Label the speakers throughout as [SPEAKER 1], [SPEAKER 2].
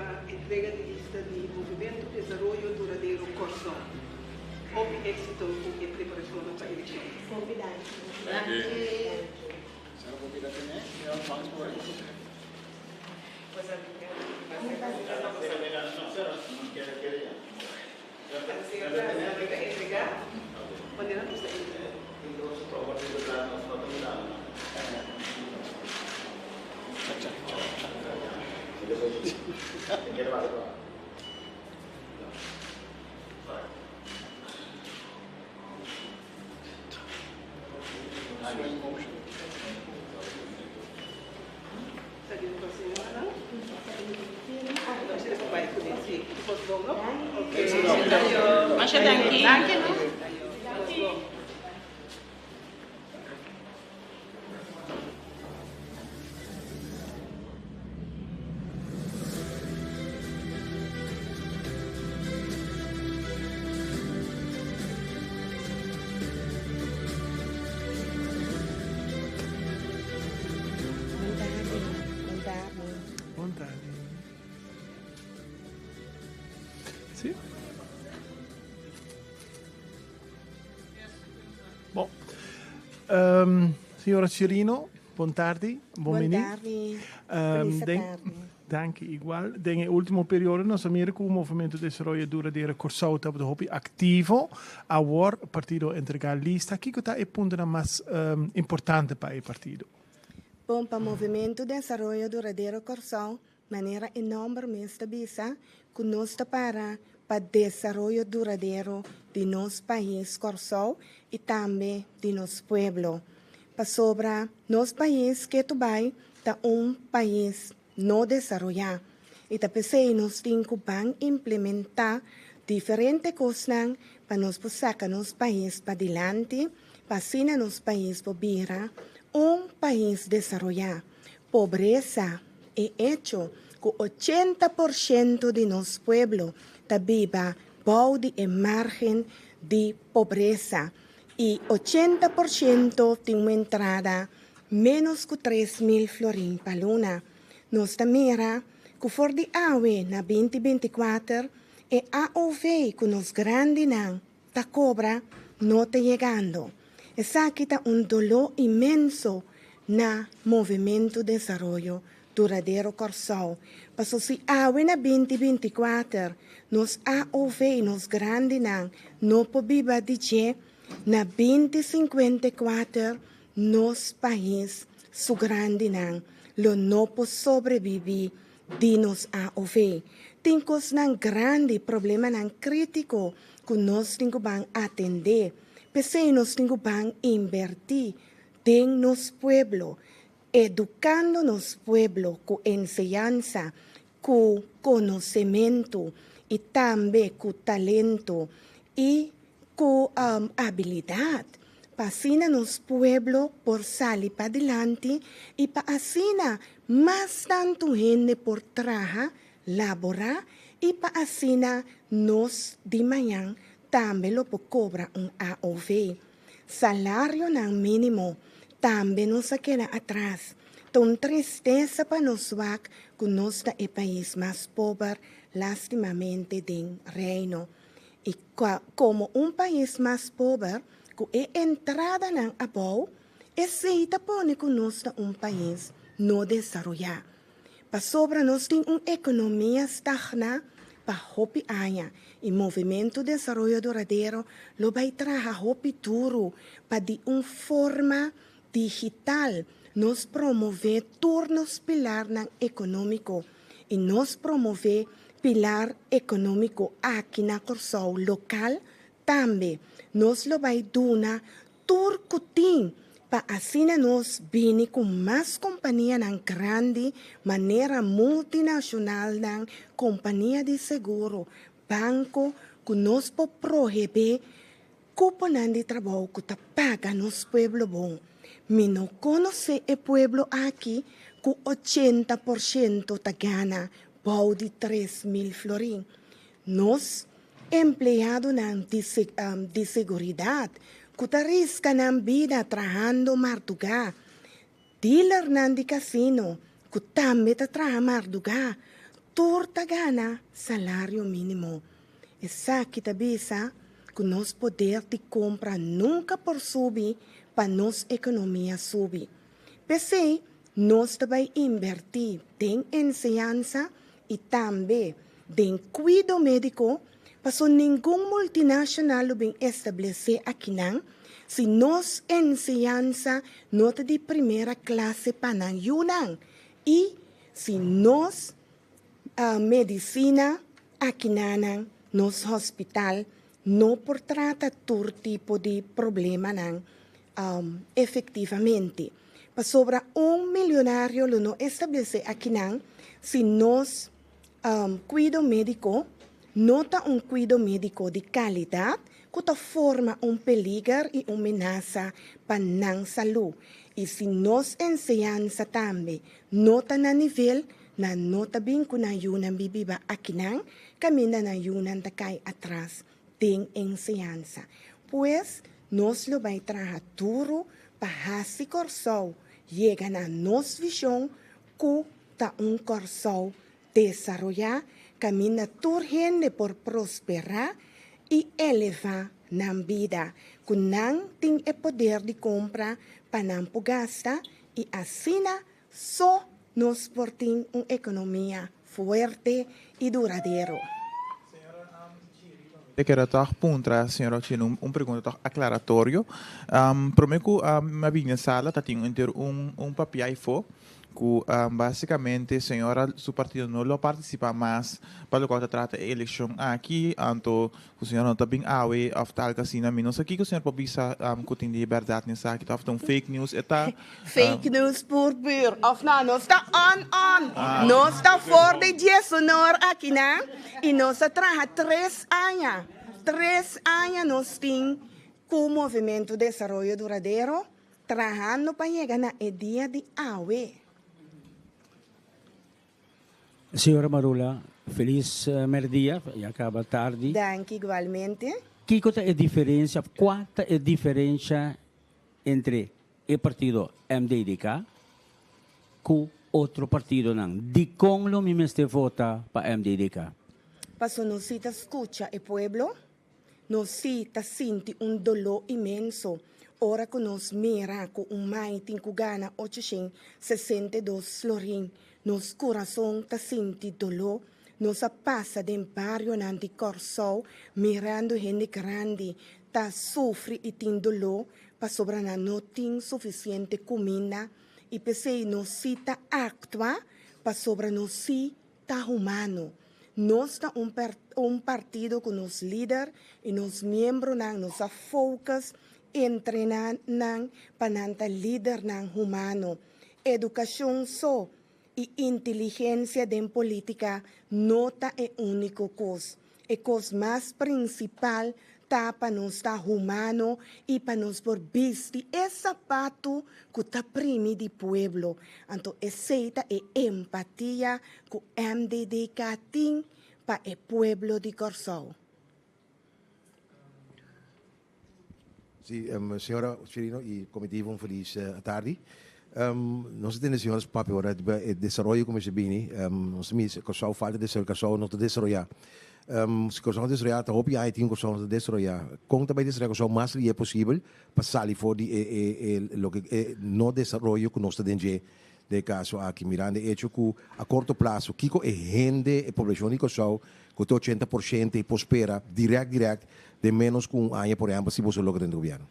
[SPEAKER 1] pa entrega di lista di Movementu Desaroyo Duradero Kòrsou. Hopi éksito ku e preparashonnan pa elekshon.
[SPEAKER 2] Hopi danki.
[SPEAKER 3] Masha danki.
[SPEAKER 2] Bon tardi, bon tardi.
[SPEAKER 4] Bon tardi. Si. Bon. Señora Chirino, bon tardi, bon
[SPEAKER 2] Bon
[SPEAKER 4] bini.
[SPEAKER 2] tardi. Feliz tardi.
[SPEAKER 4] Danki igual. Den e ultimo periodo nos a mira ku Movimento Desaroyo Duradero Kòrsou tabata hopi aktivo. Awor partido a entregá lista. Kiko ta e puntonan mas importante pa e partido?
[SPEAKER 2] Bon, pa Movimento Desaroyo Duradero Kòrsou, manera e nòmber mes ta bisa, ku nos ta para pa desaroyo duradero di nos pais Kòrsou i tambe di nos pueblo. Pasobra nos pais ketu bai ta un pais no desaroyá i ta p'esei nos tin ku ban implementá diferente kosnan pa nos por saka nos pais padilanti pa asina nos pais por bira un pais desaroyá. Pobresa, e echo ku 80% di nos pueblo ta biba bou di e márgen di pobresa i 80% tin un entrada ménos ku 3000 florin pa luna. Nos ta mira ku for di awe na 2024 e AOV ku nos grandinan ta kobra no ta yegando. Esaki ta un doló inmenso na Movementu Desaroyo Duradero Kòrsou, paso si awe na 2024 nos AOV, nos grandinan, no por biba di dje, na 2054 nos pais su grandinan lo no por sobrebibí di nos AOV. Tin kosnan grandi, problemanan krítiko ku nos tin ku ban atendé. P'esei nos tin ku ban inbertí den nos pueblo, edukando nos pueblo ku enseñansa, ku konosementu i tambe ku talento i ku abilidat, pa asina nos pueblo por sali padilanti i pa asina mas tantu hende por traha, laborá i pa asina nos di mañan tambe lo por kobra un AOV. Salarionan mínimo tambe nos a keda atras. Ta un tristesa pa nos wak ku nos ta e pais mas pober lástimamente den Reino. I komo un pais mas pober ku e entradanan abou, esei ta pone ku nos ta un pais no desaroyá. Pasobra nos tin un ekonomia stagná pa hopi aña i Movementu Desaroyo Duradero lo bai traha hopi duru pa di un forma digital nos promové tur nos pilarnan ekonómiko i nos promové pilar ekonómiko aki na Kòrsou lokal tambe. Nos lo bai duna tur ku tin pa asina nos bini ku mas kompanianan grandi manera multinashonalnan, kompania di seguro, banko ku nos por prohebé kuponan di trabou ku ta paga nos pueblo bon. Mi no konosé e pueblo aki ku 80% ta gana bou di 3000 florin. Nos empleadonan di di seguridat ku ta riska nan bida trahando mardugá, dealernan di kasino ku tambe ta traha mardugá, Tur ta gana salario mínimo. Esaki ta bisa ku nos poder di kompra nunka por subi pa nos ekonomia subi. P'esei nos ta bai inbertí den enseñansa i tambe den kuido médiko paso ningun multinashonal lo bin establesé akinan si nos enseñansa no ta di primera klase pa nan yunan i si nos medisina akinanan, nos hospital no por trata tur tipo di problemanan efectivamente. Pasobra un milionario lo no establece akinan si nos cuido medico no ta un cuido medico di calidad cu ta forma un peliger y un menasa pa nan salud. Y si nos enseñansa tambe no ta na nivel, nan no ta bin cu nan yunan bibiba akinan, caminda nan yunan ta cay atras den enseñansa. Pues, nos lo bay traha duro pa haci Corsou yega na nos vision cu ta un Corsou desaroyá kaminda tur hende por prosperá i elevá nan bida, ku nan tin e poder di kompra pa nan por gasta i asina so nos por tin un ekonomia fuerte i duradero.
[SPEAKER 5] Mi kere tòg puntra señora Ochino un pregunta tòg aklaratorio. Promé ku mi a bini na sala ta tin enter un papia ayfó ku básikamente señora su partido no lo partisipá mas pa lokual ta trata e elekshon aki, anto ku señora no ta bin awe òf tal asina. Mi no sa kiko señor por bisa ku tin di bèrdat den esaki, òf ta un fake news e ta.
[SPEAKER 2] Fake news pur pur, òf no, nos ta on on, nos ta for di diesunor akinan i nos a traha tres aña, tres aña nos tin ku Movementu Desaroyo Duradero Trahando pa yega na e dia di awe.
[SPEAKER 6] Señora Marula, felis merdia, ya caba tardi.
[SPEAKER 2] Danki igualmente.
[SPEAKER 6] Kico ta e diferencia of cua ta e diferencia entre e partido MDDK cu otro partidonan? Dicon lo mi mester vota pa MDDK?
[SPEAKER 2] Paso nos si ta scucha e pueblo. Nos sí ta sinti un doló inmenso ora ku nos mira ku un mai tin ku gana 862 florin. Nos kurason ta sinti doló. Nos a pasa den barionan di Kòrsou mirando hende grandi ta sufri i tin doló pasobra nan no tin sufisiente kuminda i p'esei nos sí ta aktua pasobra nos sí ta humano. Nos ta un un partido cu nos lider y nos miembronan nos a focus entrena nan pa nan ta lidernan humano. Educacion so y inteligencia den politica no ta e unico cos. E kos mas prinsipal ta pa nos ta humano i pa nos por bisti e sapatu ku ta primi di pueblo. Anto esei ta e empatia ku MDDK tin pa e pueblo di Kòrsou.
[SPEAKER 7] Sí, señora Chirino y comitivo un feliz atardi. Nos a tende señores papia ora riba e desaroyo ku mester bini. Nos ta mira Kòrsou falta desaroyo, Kòrsou no ta desaroyá. Si Kòrsou no desaroyá ta hopi aña tin Kòrsou no ta desaroyá. Kon ta bai desaroyá Kòrsou mas lihe posibel pa sali for di e e e loke e no desaroyo ku nos ta den dje den e kaso aki mirando e echo ku a korto plaso kiko e hende e poblashon di Kòrsou ku ta 80% por spera dirèkt dirèkt den ménos ku un aña por ehèmpel si boso logra den gobièrnu.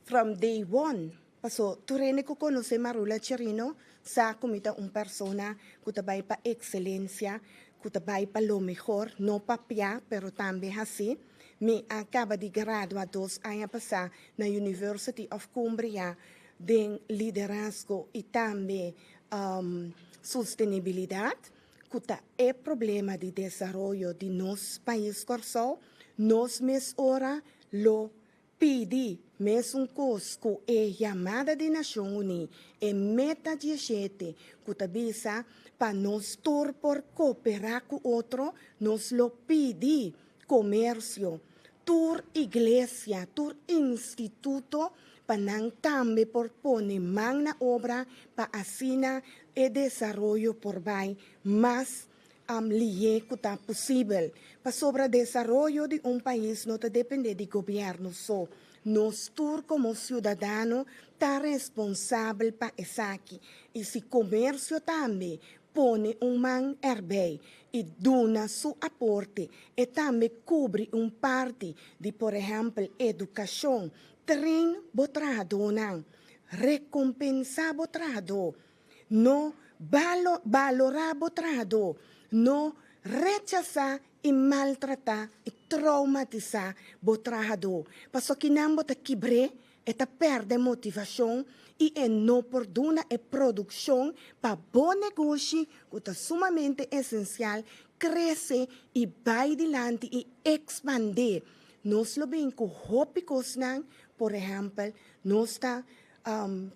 [SPEAKER 2] From day one, paso tur hende ku konosé Marula Chirino sa ku mi ta un persona ku ta bai pa ekselensia, ku ta bai pa lo mehor, no papia pero tambe hasi. Mi a kaba di gradua dos aña pasá na University of Cumbria den liderazgo i tambe sostenibilidat. ku ta e problema di desaroyo di nos pais Kòrsou, nos mes ora lo pidi mesun kos ku e yamada di Nashon Uní, e meta 17 ku ta bisa pa nos tur por koperá ku otro, nos lo pidi komersio, tur iglesia, tur instituto pa nan tambe por pone man na obra pa asina e desaroyo por bai mas. lihé ku ta posibel. Pasobra desaroyo di un pais no ta dependé di gobièrnu so. Nos tur komo siudadano ta responsabel pa esaki. I si komersio tambe pone un man erbij i duna su aporte, e tambe kubri un parti di por ehèmpel edukashon, train bo trahadónan, rekompensá bo trahadó, no balorá bo trahadó, no rechasá i maltratá i troumatisá bo trahadó. Pasobra kinan bo ta kibr'é, e ta pèrdè motivashon i e no por duna e produkshon pa bo negoshi ku ta sumamente esensial krese i bai dilanti i ekspandé. Nos lo bin ku hopi kosnan, por ehèmpel, nos ta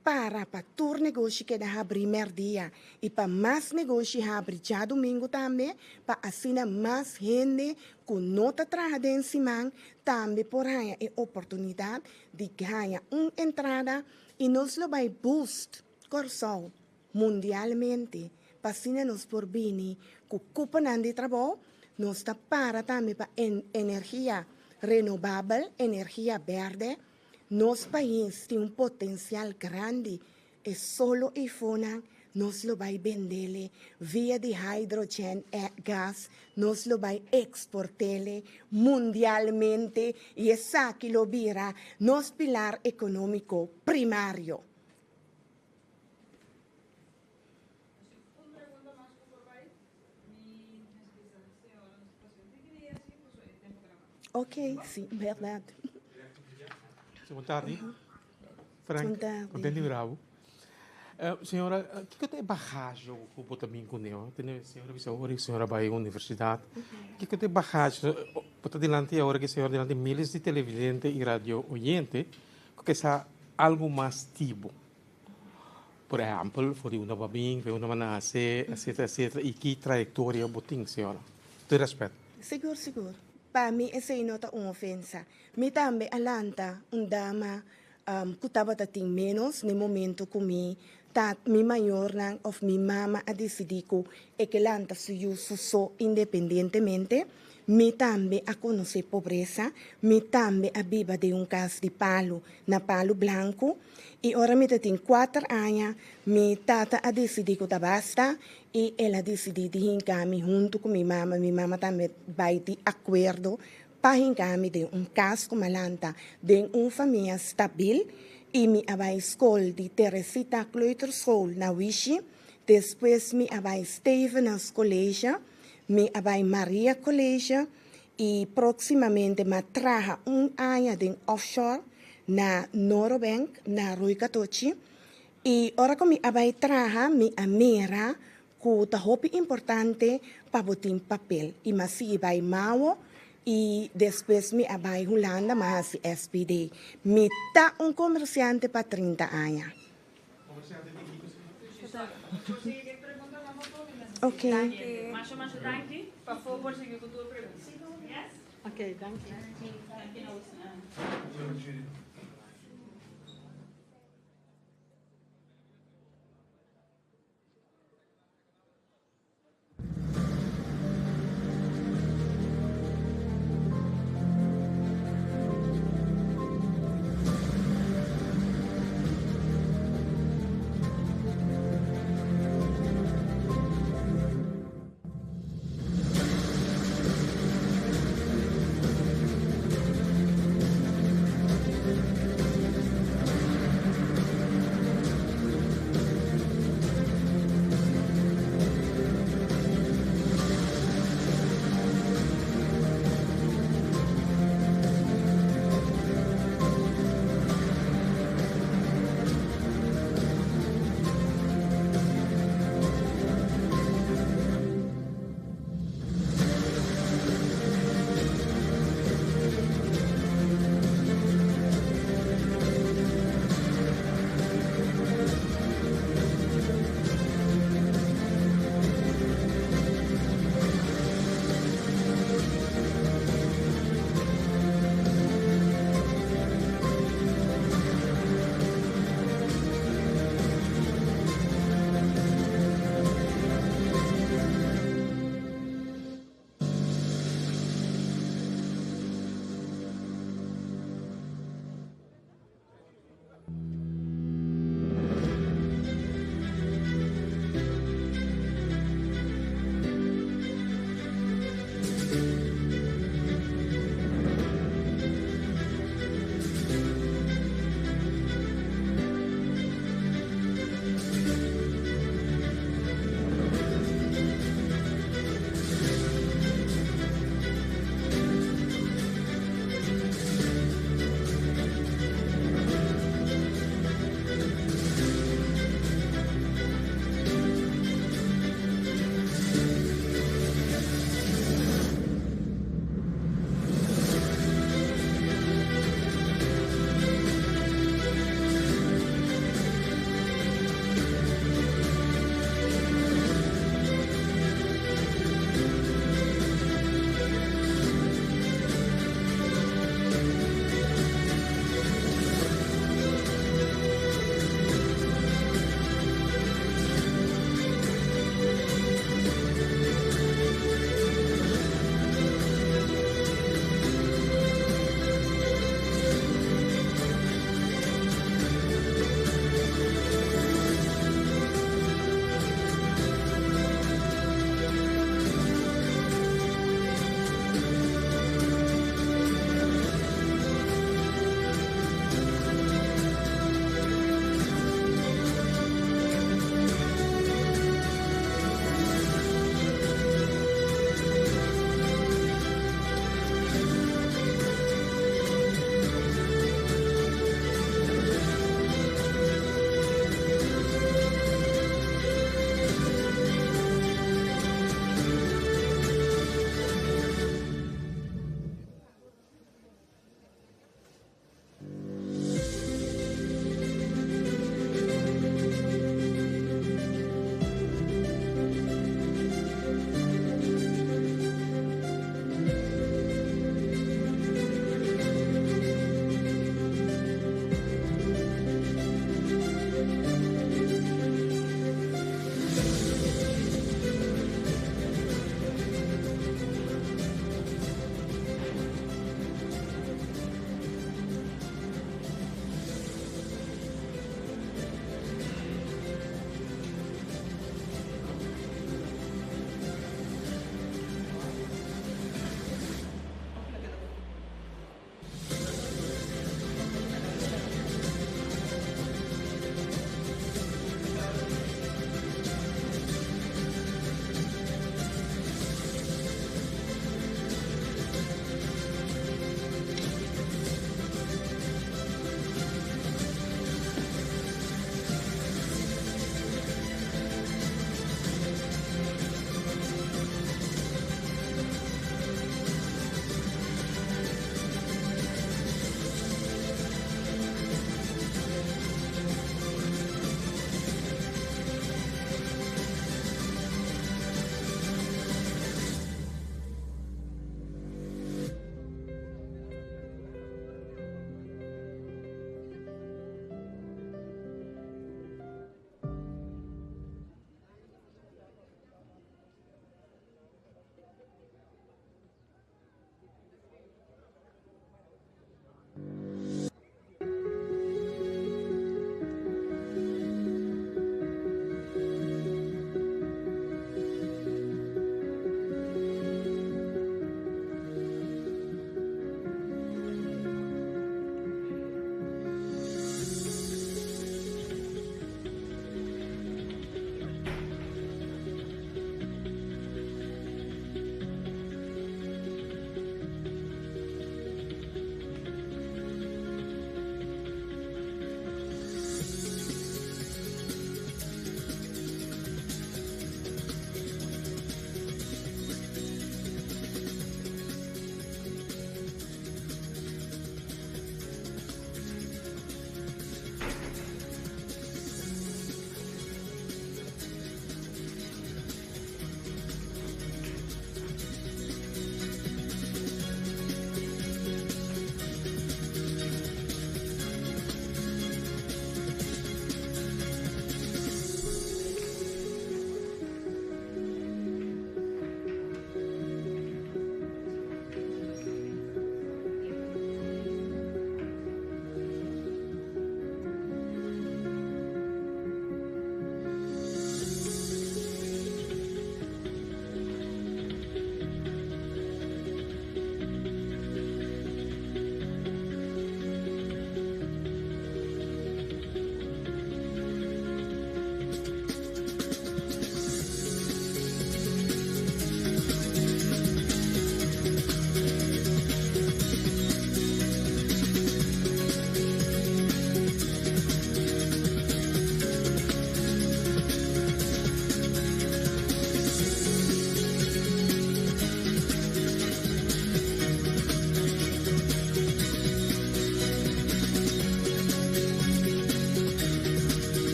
[SPEAKER 2] para pa tur negoshi keda habrí mèrdia i pa mas negoshi habri djadumingu tambe pa asina mas hende ku no ta traha den siman tambe por haña e oportunidat di haña un entrada i nos lo bai boost Kòrsou mundialmente pa asina nos por bini ku kuponan di trabou. Nos ta para tambe pa energia renobabel, energia bèrdè. Nos pais tin un potencial grandi, e solo eifonan nos lo bay bendele via di hydrogen gas, nos lo bay exportele mundialmente y esaki lo bira nos pilar economico primario. Ok, si, berdad.
[SPEAKER 8] Bon tardi. Frank, kontent di mira bo. Señora, kiko ta e bagaje ku bo ta bin kuné? Tene señora bisa ora ku señora bai universidat. Kiko ta e bagaje? Bo ta dilanti awor aki señora dilanti miles di televidente i radio oyente ku ke sa algu mas di bo. Por ehèmpel, for di unda bo a bin, for di unda bo a nase, etsetera, etsetera, i ki trayektoria bo tin, señora. Tur rèspèt.
[SPEAKER 2] Sigur, sigur. Pa mi esei no ta un ofensa. Mi tambe a lanta un dama ku tabata tin ménos n'e momento ku mi ta mi mayornan òf mi mama a disidí ku e ke lanta su yu su so independientemente. Mi tambe a konosé pobresa, mi tambe a biba den un kas di palu na Palu Blanku. I ora mi ta tin kuater aña, mi tata a disidí ku ta basta i el a disidí di hinka mi huntu ku mi mama. Mi mama tambe bai di akuerdo pa hinka mi den un kas ku mi a lanta den un famia stabil i mi a bai skol di Teresita Kleuterschool na Wishi. Despues mi a bai Stevenas College, mi a bai Maria College i próksimamente mi a traha un aña den offshore na Norobank na Rooi Katochi. I ora ku mi a bai traha mi a mira ku ta hopi importante pa bo tin papel i mi a sigui bai Mao i despues mi a bai Hulanda mi a hasi SPD. Mi ta un komersiante pa 30 aña. Ok.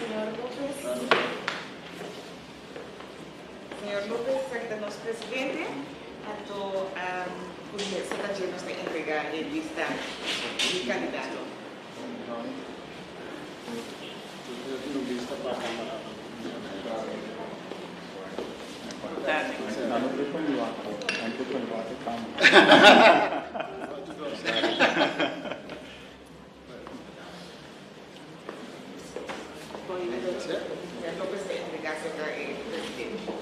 [SPEAKER 9] Señor Lopez. Señor Lopez, esaki ta nos presidente. Anto cu serka dje nos ta entrega e lista di candidato. Señor Lopez ta entrega serka e presidente.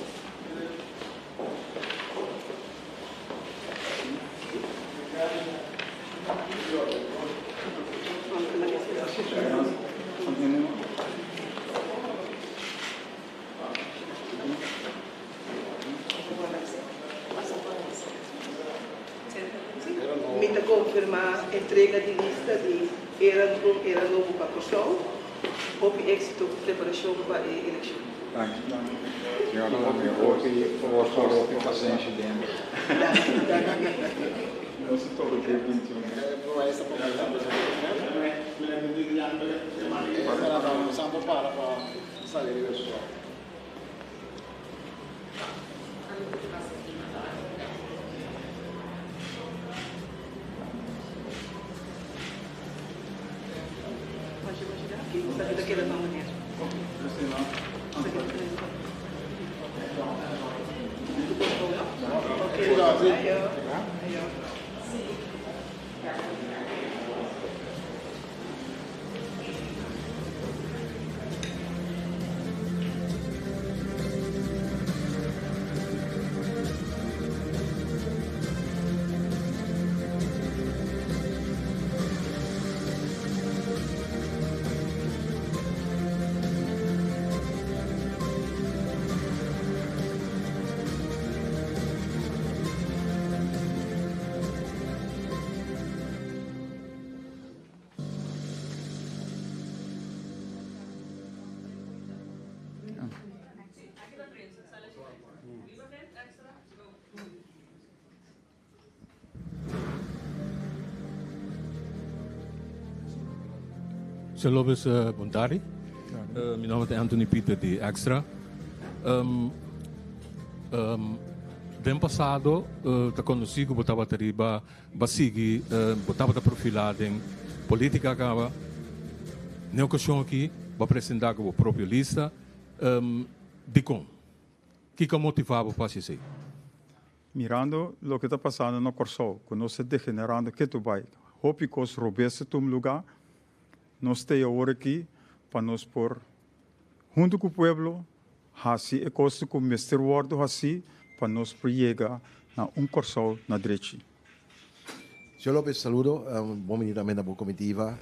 [SPEAKER 1] Mi ta konfirmá entrega di lista di Era un Era Nobo pa Kòrsou. Hopi éksito ku preparashon pa e elekshon.
[SPEAKER 10] Señor Lopez, bon tardi. Mi nomber ta Anthony Pieter di Extra. Den pasado ta conoci cu bo tabata riba Bo a sigui, bo tabata profilá den polítika kaba. Den e okashon aki bo a presentá ku bo propio lista. Dikon? Kiko a motivá bo pa hasi esei?
[SPEAKER 11] Mirando loke ta pasando na Kòrsou, ku nos ta degenerando ketu bai, hopi kos robes ta tuma lugá, nos ta ei awor aki pa nos por huntu ku pueblo hasi e kos ku mester wòrdu hasí pa nos por yega na un Kòrsou na drechi.
[SPEAKER 7] Señor Lopez, saludo. Bon bini tambe na bo comitiva.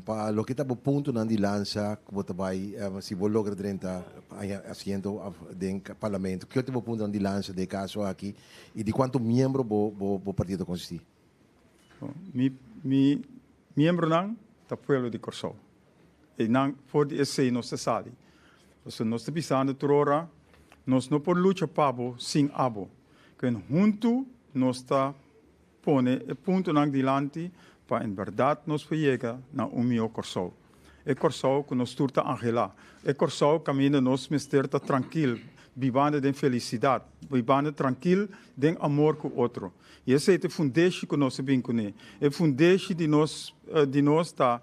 [SPEAKER 7] Pa loke ta bo puntonan di lansa cu bo ta bay, si bo logra drenta haña asiento den Parlamento, kio ta bo puntonan di lansa den e caso aki y di cuanto miembro bo bo partido ta consisti?
[SPEAKER 11] Mi mi miembronan ta pueblo di Kòrsou. Einan for di esei nos ta sali. Pasobra nos ta bisando tur ora, nos no por lucha pa bo sin abo. Ken huntu nos ta pone e puntonan dilanti pa en bèrdat nos por yega na un mihó Kòrsou. E Kòrsou ku nos tur ta anhelá. E Kòrsou kaminda nos mester ta trankil, bibando den felisidat, bibando trankil den amor ku otro. I esei ta e fundeshi ku nos a bin kuné. E fundeshi di nos di nos ta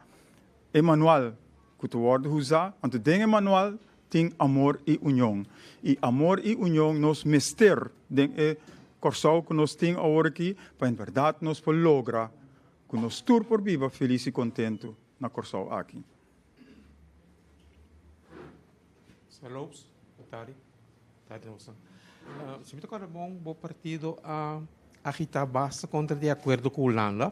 [SPEAKER 11] e manual ku ta wòrdu usá. Anto den e manual tin amor i union. I amor i union nos mester den e Kòrsou ku nos tin awor aki pa en bèrdat nos por logra ku nos tur por biba felis i kontentu na Kòrsou aki.
[SPEAKER 8] Señor Lopes, bo tardi. Tardi nos. Si mi ta kòrda bon, bo partido a agitá basta kontra di akuerdo ku Hulanda,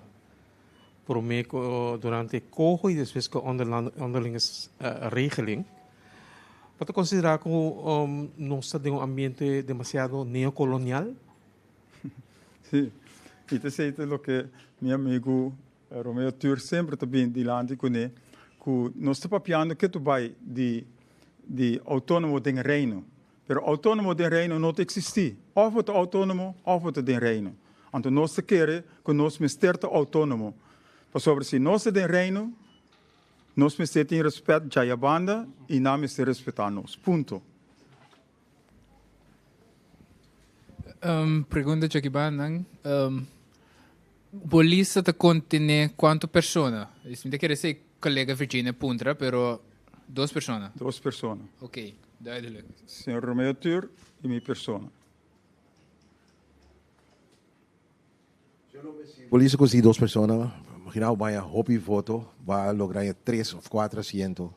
[SPEAKER 8] promé ku durante koho i despues ku onderlinge regeling. Bo ta konsiderá ku nos ta den un ambiente demasiado neokolonial?
[SPEAKER 11] Sí, i ta esei ta loke mi amigu Romeo Tur semper ta bin dilanti kuné, ku nos ta papiando ke tu bai di di outónomo den Reino. Pero outónomo den Reino no ta eksistí. Òf bo ta outónomo òf bo ta den Reino. Anto nos ta kere ku nos mester ta outónomo. Pasobra si nos ta den Reino. Nos mester tin respet djaya banda y nan mester respeta nos. Punto.
[SPEAKER 12] Um, pregunta djaki bandan. Um, bo lista ta contene cuanto persona? Is mi ta kere sey colega Virginia puntra, pero dos persona.
[SPEAKER 11] Dos persona.
[SPEAKER 12] Ok, duidelijk.
[SPEAKER 11] Señor Romeo Tur y mi persona.
[SPEAKER 7] Polis a conseguí dos persona, imagina bo baña hopi voto, ba logra haña tres of cuatro asiento.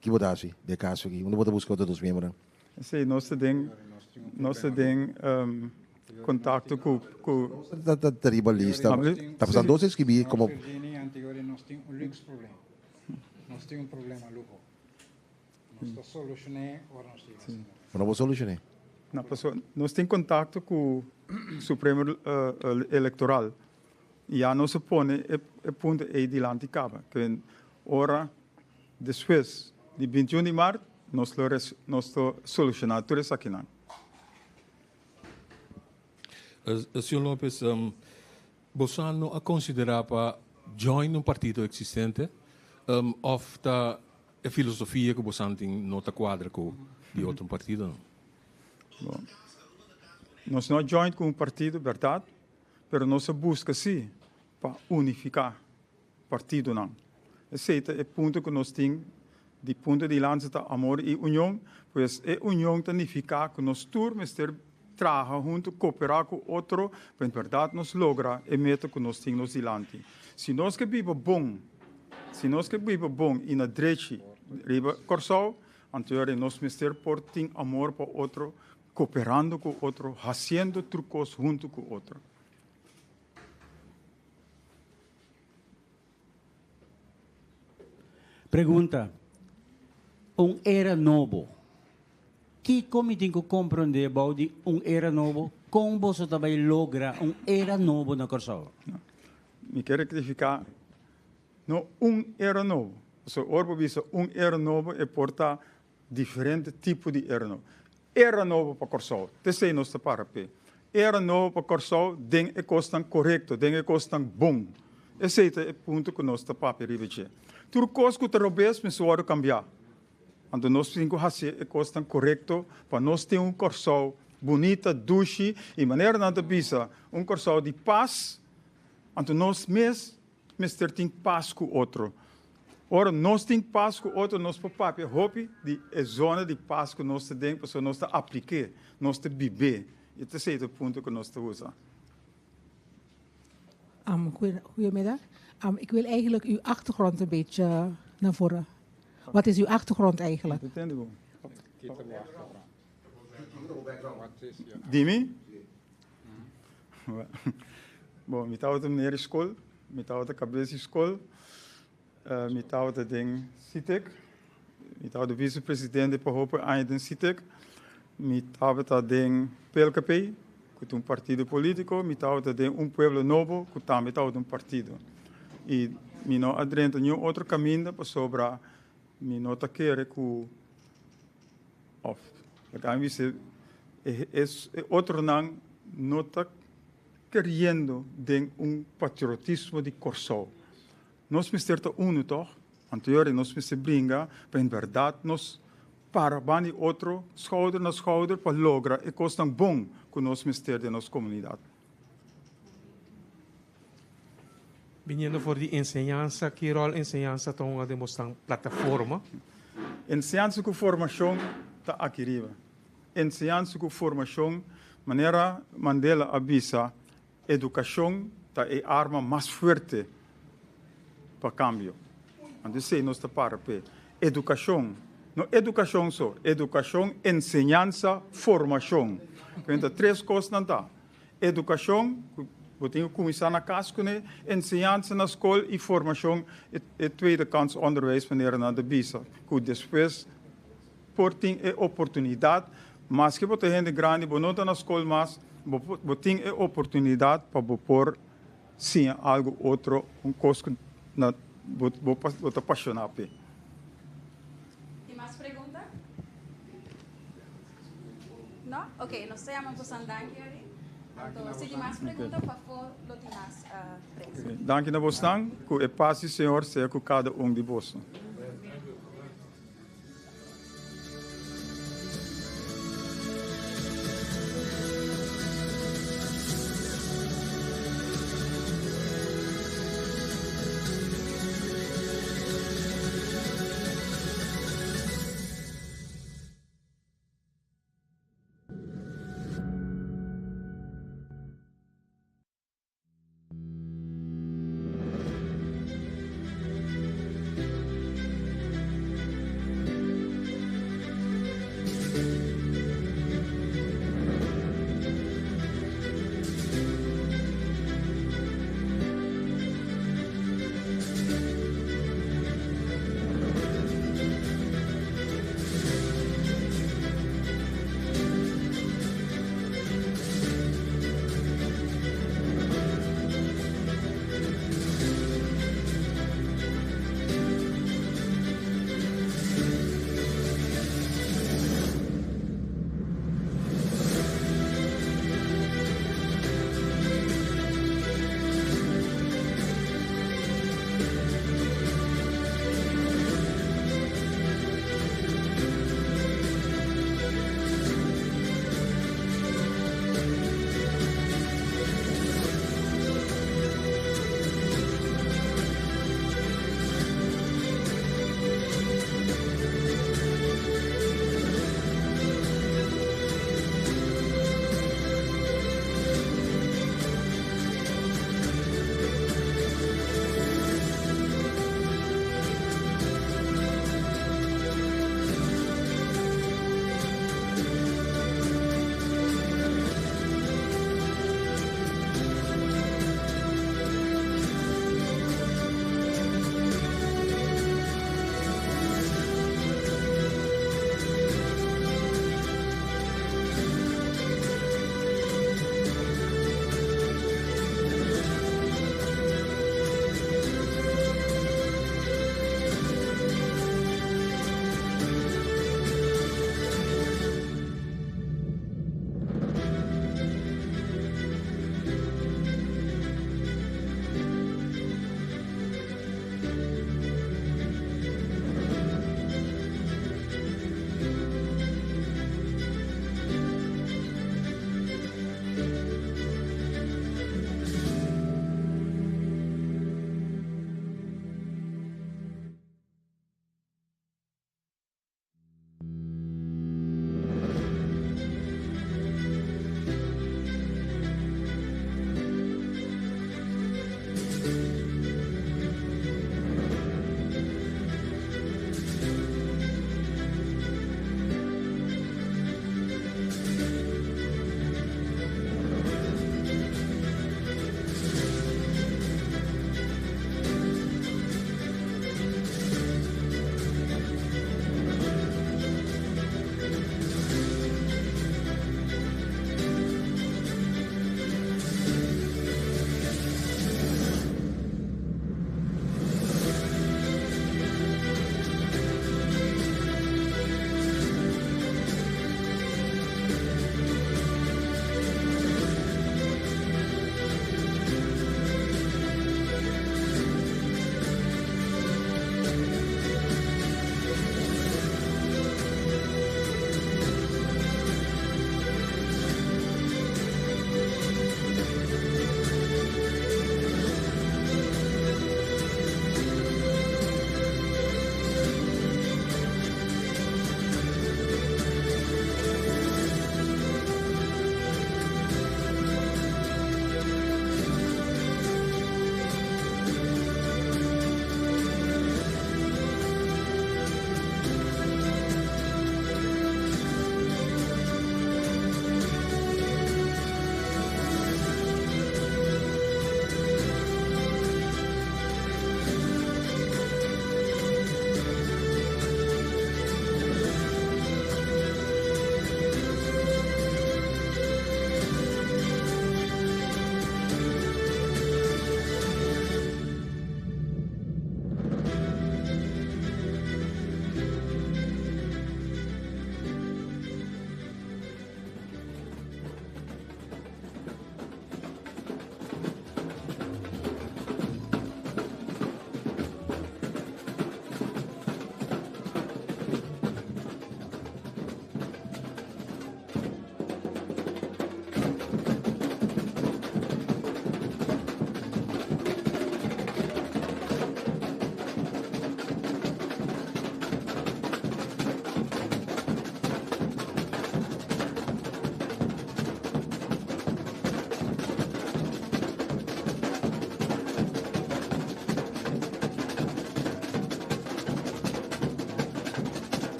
[SPEAKER 7] Ki bo ta haci den e caso aki? Unda bo ta busca otro dos miembronan?
[SPEAKER 11] Sí, nos ta den, nos ta den contacto cu, cu.
[SPEAKER 7] Ta ta ta riba lista. Ta pasan dos escribí como.
[SPEAKER 13] Nos tin un lux problem. Nos tin un problema luho. Nos ta solushoné ora nos yega
[SPEAKER 7] Sí. Bo no por solushoné.
[SPEAKER 11] No, paso nos tin contacto cu Supremo Electoral y ya nos a pone e punto ey dilanti caba. Ke ora despues di 21 di maart nos lo nos lo soluciona tur esakinan.
[SPEAKER 10] Señor Lopez, boso no a considera pa join un partido existente of ta E filosofia ku bosan tin no ta kuadra ku di otro partidonan.
[SPEAKER 11] Bon, nos no a join ku un partido, bèrdat, pero nos a buska sí pa unifiká partidonan. Esei ta e punto ku nos tin di punto di lansa ta amor i union, pues e union ta nifiká ku nos tur mester traha huntu, koperá ku otro pa en bèrdat nos logra e meta ku nos tin nos dilanti. Si nos ke biba bon, si nos ke biba bon i na drechi riba Kòrsou, anto yora nos mester por tin amor pa otro, koperando ku otro, hasiendo tur kos huntu ku otro.
[SPEAKER 6] Pregunta, Un era nobo. Kiko mi tin ku komprondé bou di un era nobo? Kon boso ta bai logra un era nobo na Kòrsou?
[SPEAKER 11] Mi ke rektifiká, no un era nobo. Pasobra ora bo bisa un era nobo e por ta diferente tipo di era nobo. Era nobo pa Kòrsou, ta esei nos ta para p'e. Era nobo pa Kòrsou den e kosnan korekto, den e kosnan bon. Esei ta e punto ku nos ta papia riba dje. Tur kos ku ta robes mester wòrdu kambiá. Anto nos tin ku hasi e kosnan korekto pa nos tin un Kòrsou bunita, dushi i manera nan ta bisa un Kòrsou di pas. Anto nos mes mester tin pas ku otro. Ora nos tin pas ku otro nos por papia hopi di e zona di pas ku nos ta den pasobra nos ta aplik'é, nos ta bib'é. I ta esei ta e punto ku nos ta usa.
[SPEAKER 14] Goedemiddag. Ik wil eigenlijk uw achtergrond een beetje naar voren. Wat is uw achtergrond eigenlijk?
[SPEAKER 11] Dimi? Bon, mi tabata meneer di skol, mi tabata kabes di skol, mi tabata den SITEK, mi tabata vicepresidente pa hopi aña den SITEK, mi tabata den PLKP, ku ta un partido politiko, mi tabata den Un Pueblo Nobo, ku tambe tabata un partido. I mi no a drenta niun otro kaminda pasobra mi no ta kere ku Of, laga mi bisa, e e otronan no ta keriendo den un patriotismo di Kòrsou. Nos mester ta unu tòg? Anto yori nos mester bringa pa en bèrdat nos para banda di otro, skouder na skouder pa logra e kosnan bon ku nos mester den nos komunidat.
[SPEAKER 8] Biniendo for di enseñansa, ki ròl enseñansa ta hunga den bosnan plataforma?
[SPEAKER 11] Enseñansa ku formashon ta aki riba. Enseñansa ku formashon, manera Mandela a bisa, edukashon ta e arma mas fuerte pa kambio. Anto esei nos ta para p'e. Edukashon, no edukashon so, edukashon, enseñansa, formashon. Kuenta tres kosnan ta. Edukashon, ku bo tin ku kuminsá na kas kuné, enseñansa na skol i formashon, e tweede kans onderwijs manera nan ta bisa, ku despues por tin e oportunidat, maske bo ta hende grandi, bo no ta na skol mas, bo bo tin e oportunidat pa bo por siña algu otro, un kos ku na bo bo ta pashoná p'e.
[SPEAKER 3] Tin mas pregunta? No? Ok, nos ta yama bosan danki Ari. Anto si tin mas pregunta pafó lo tin mas prensa.
[SPEAKER 11] Danki na bosnan, ku e pas di Señor sea ku kada un di boso.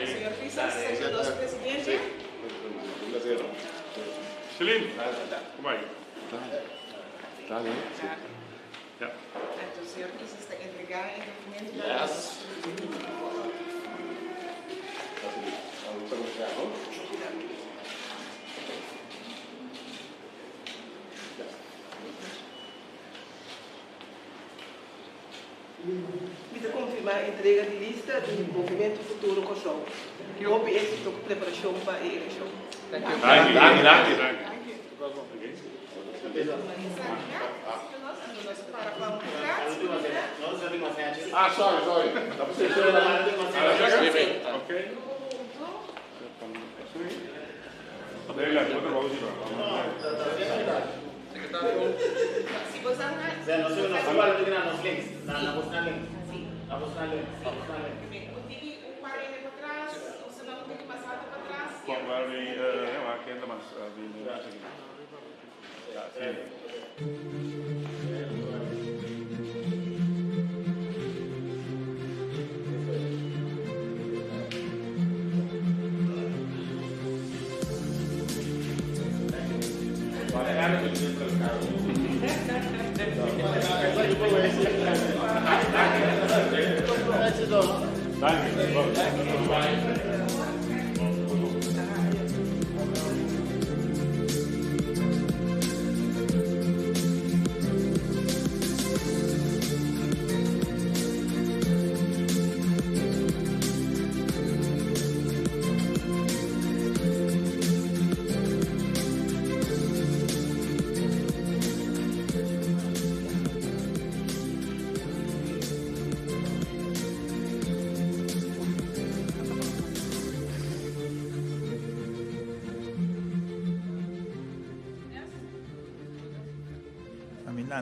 [SPEAKER 9] Señor Pisas, sergio nos presidente.
[SPEAKER 15] Celine, kom maar. Ja.
[SPEAKER 9] Anto señor Pisas ta entrega e documento.
[SPEAKER 15] Yes.
[SPEAKER 1] Mi ta konfirmá entrega di lista di Movementu Futuro Kòrsou. Hopi éksito ku preparashon pa e elekshon.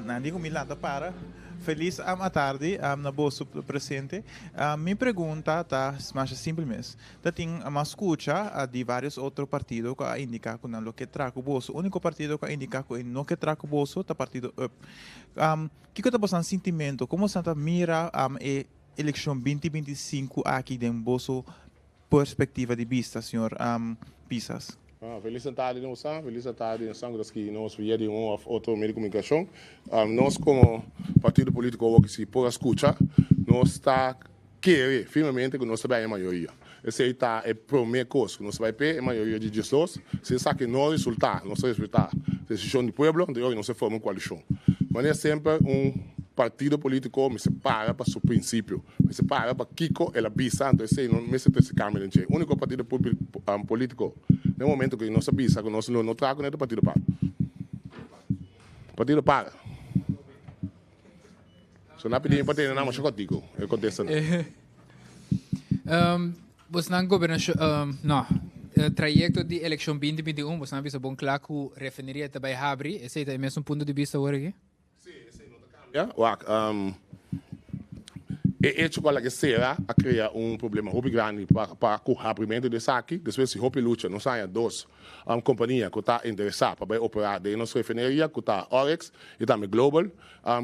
[SPEAKER 5] Nan di ku mi lanta para. Felis atardi na boso presente. Mi pregunta ta masha simpel mes. Ta tin mas skucha di varios otro partido ku a indiká ku nan lo ke traha ku boso. Úniko partido ku a indiká ku e no ke traha ku boso ta partido up. Kiko ta boso sintimentu? Komo boso ta mira e elekshon 2025 aki den boso perspektiva di bista, señor Pisas?
[SPEAKER 15] Felis atardi nos sa, felis atardi nos ku ta ski nos via di un òf otro medio di komunikashon. Nos komo partido polítiko awor si por a skucha, nos ta kere firmemente ku nos ta bai e mayoria. Esei ta e promé kos ku nos ta bai p'e, e mayoria di diesdos. Si esaki no resultá, nos ta respetá desishon di pueblo, anto nos ta forma un koalishon. Manera semper un partido polítiko mester para pa su prinsipio. Mester para pa kiko el a bisa, anto esei no mester trese kambio den dje. Úniko partido polítiko den momento ku nos a bisa ku nos lo no traha kuné ta Partido par. Partido par. So nan a pidi mi pa tene nan masha kòrtiku e kontestanan.
[SPEAKER 12] Bosnan gobernashon, no, trayekto di elekshon 2021 bosnan a bisa bon kla ku refineria ta bai habri, esei ta e mesun punto di bista awor aki?
[SPEAKER 15] Sí, esei no ta cambia. Wak, e hecho cu a laga cera a crea un problema hopi grandi pa cu habrimento di esaki. Despues di hopi lucha nos a haña dos compania cu ta interesa pa bay opera den nos refineria cu ta Oryx y tambe Global.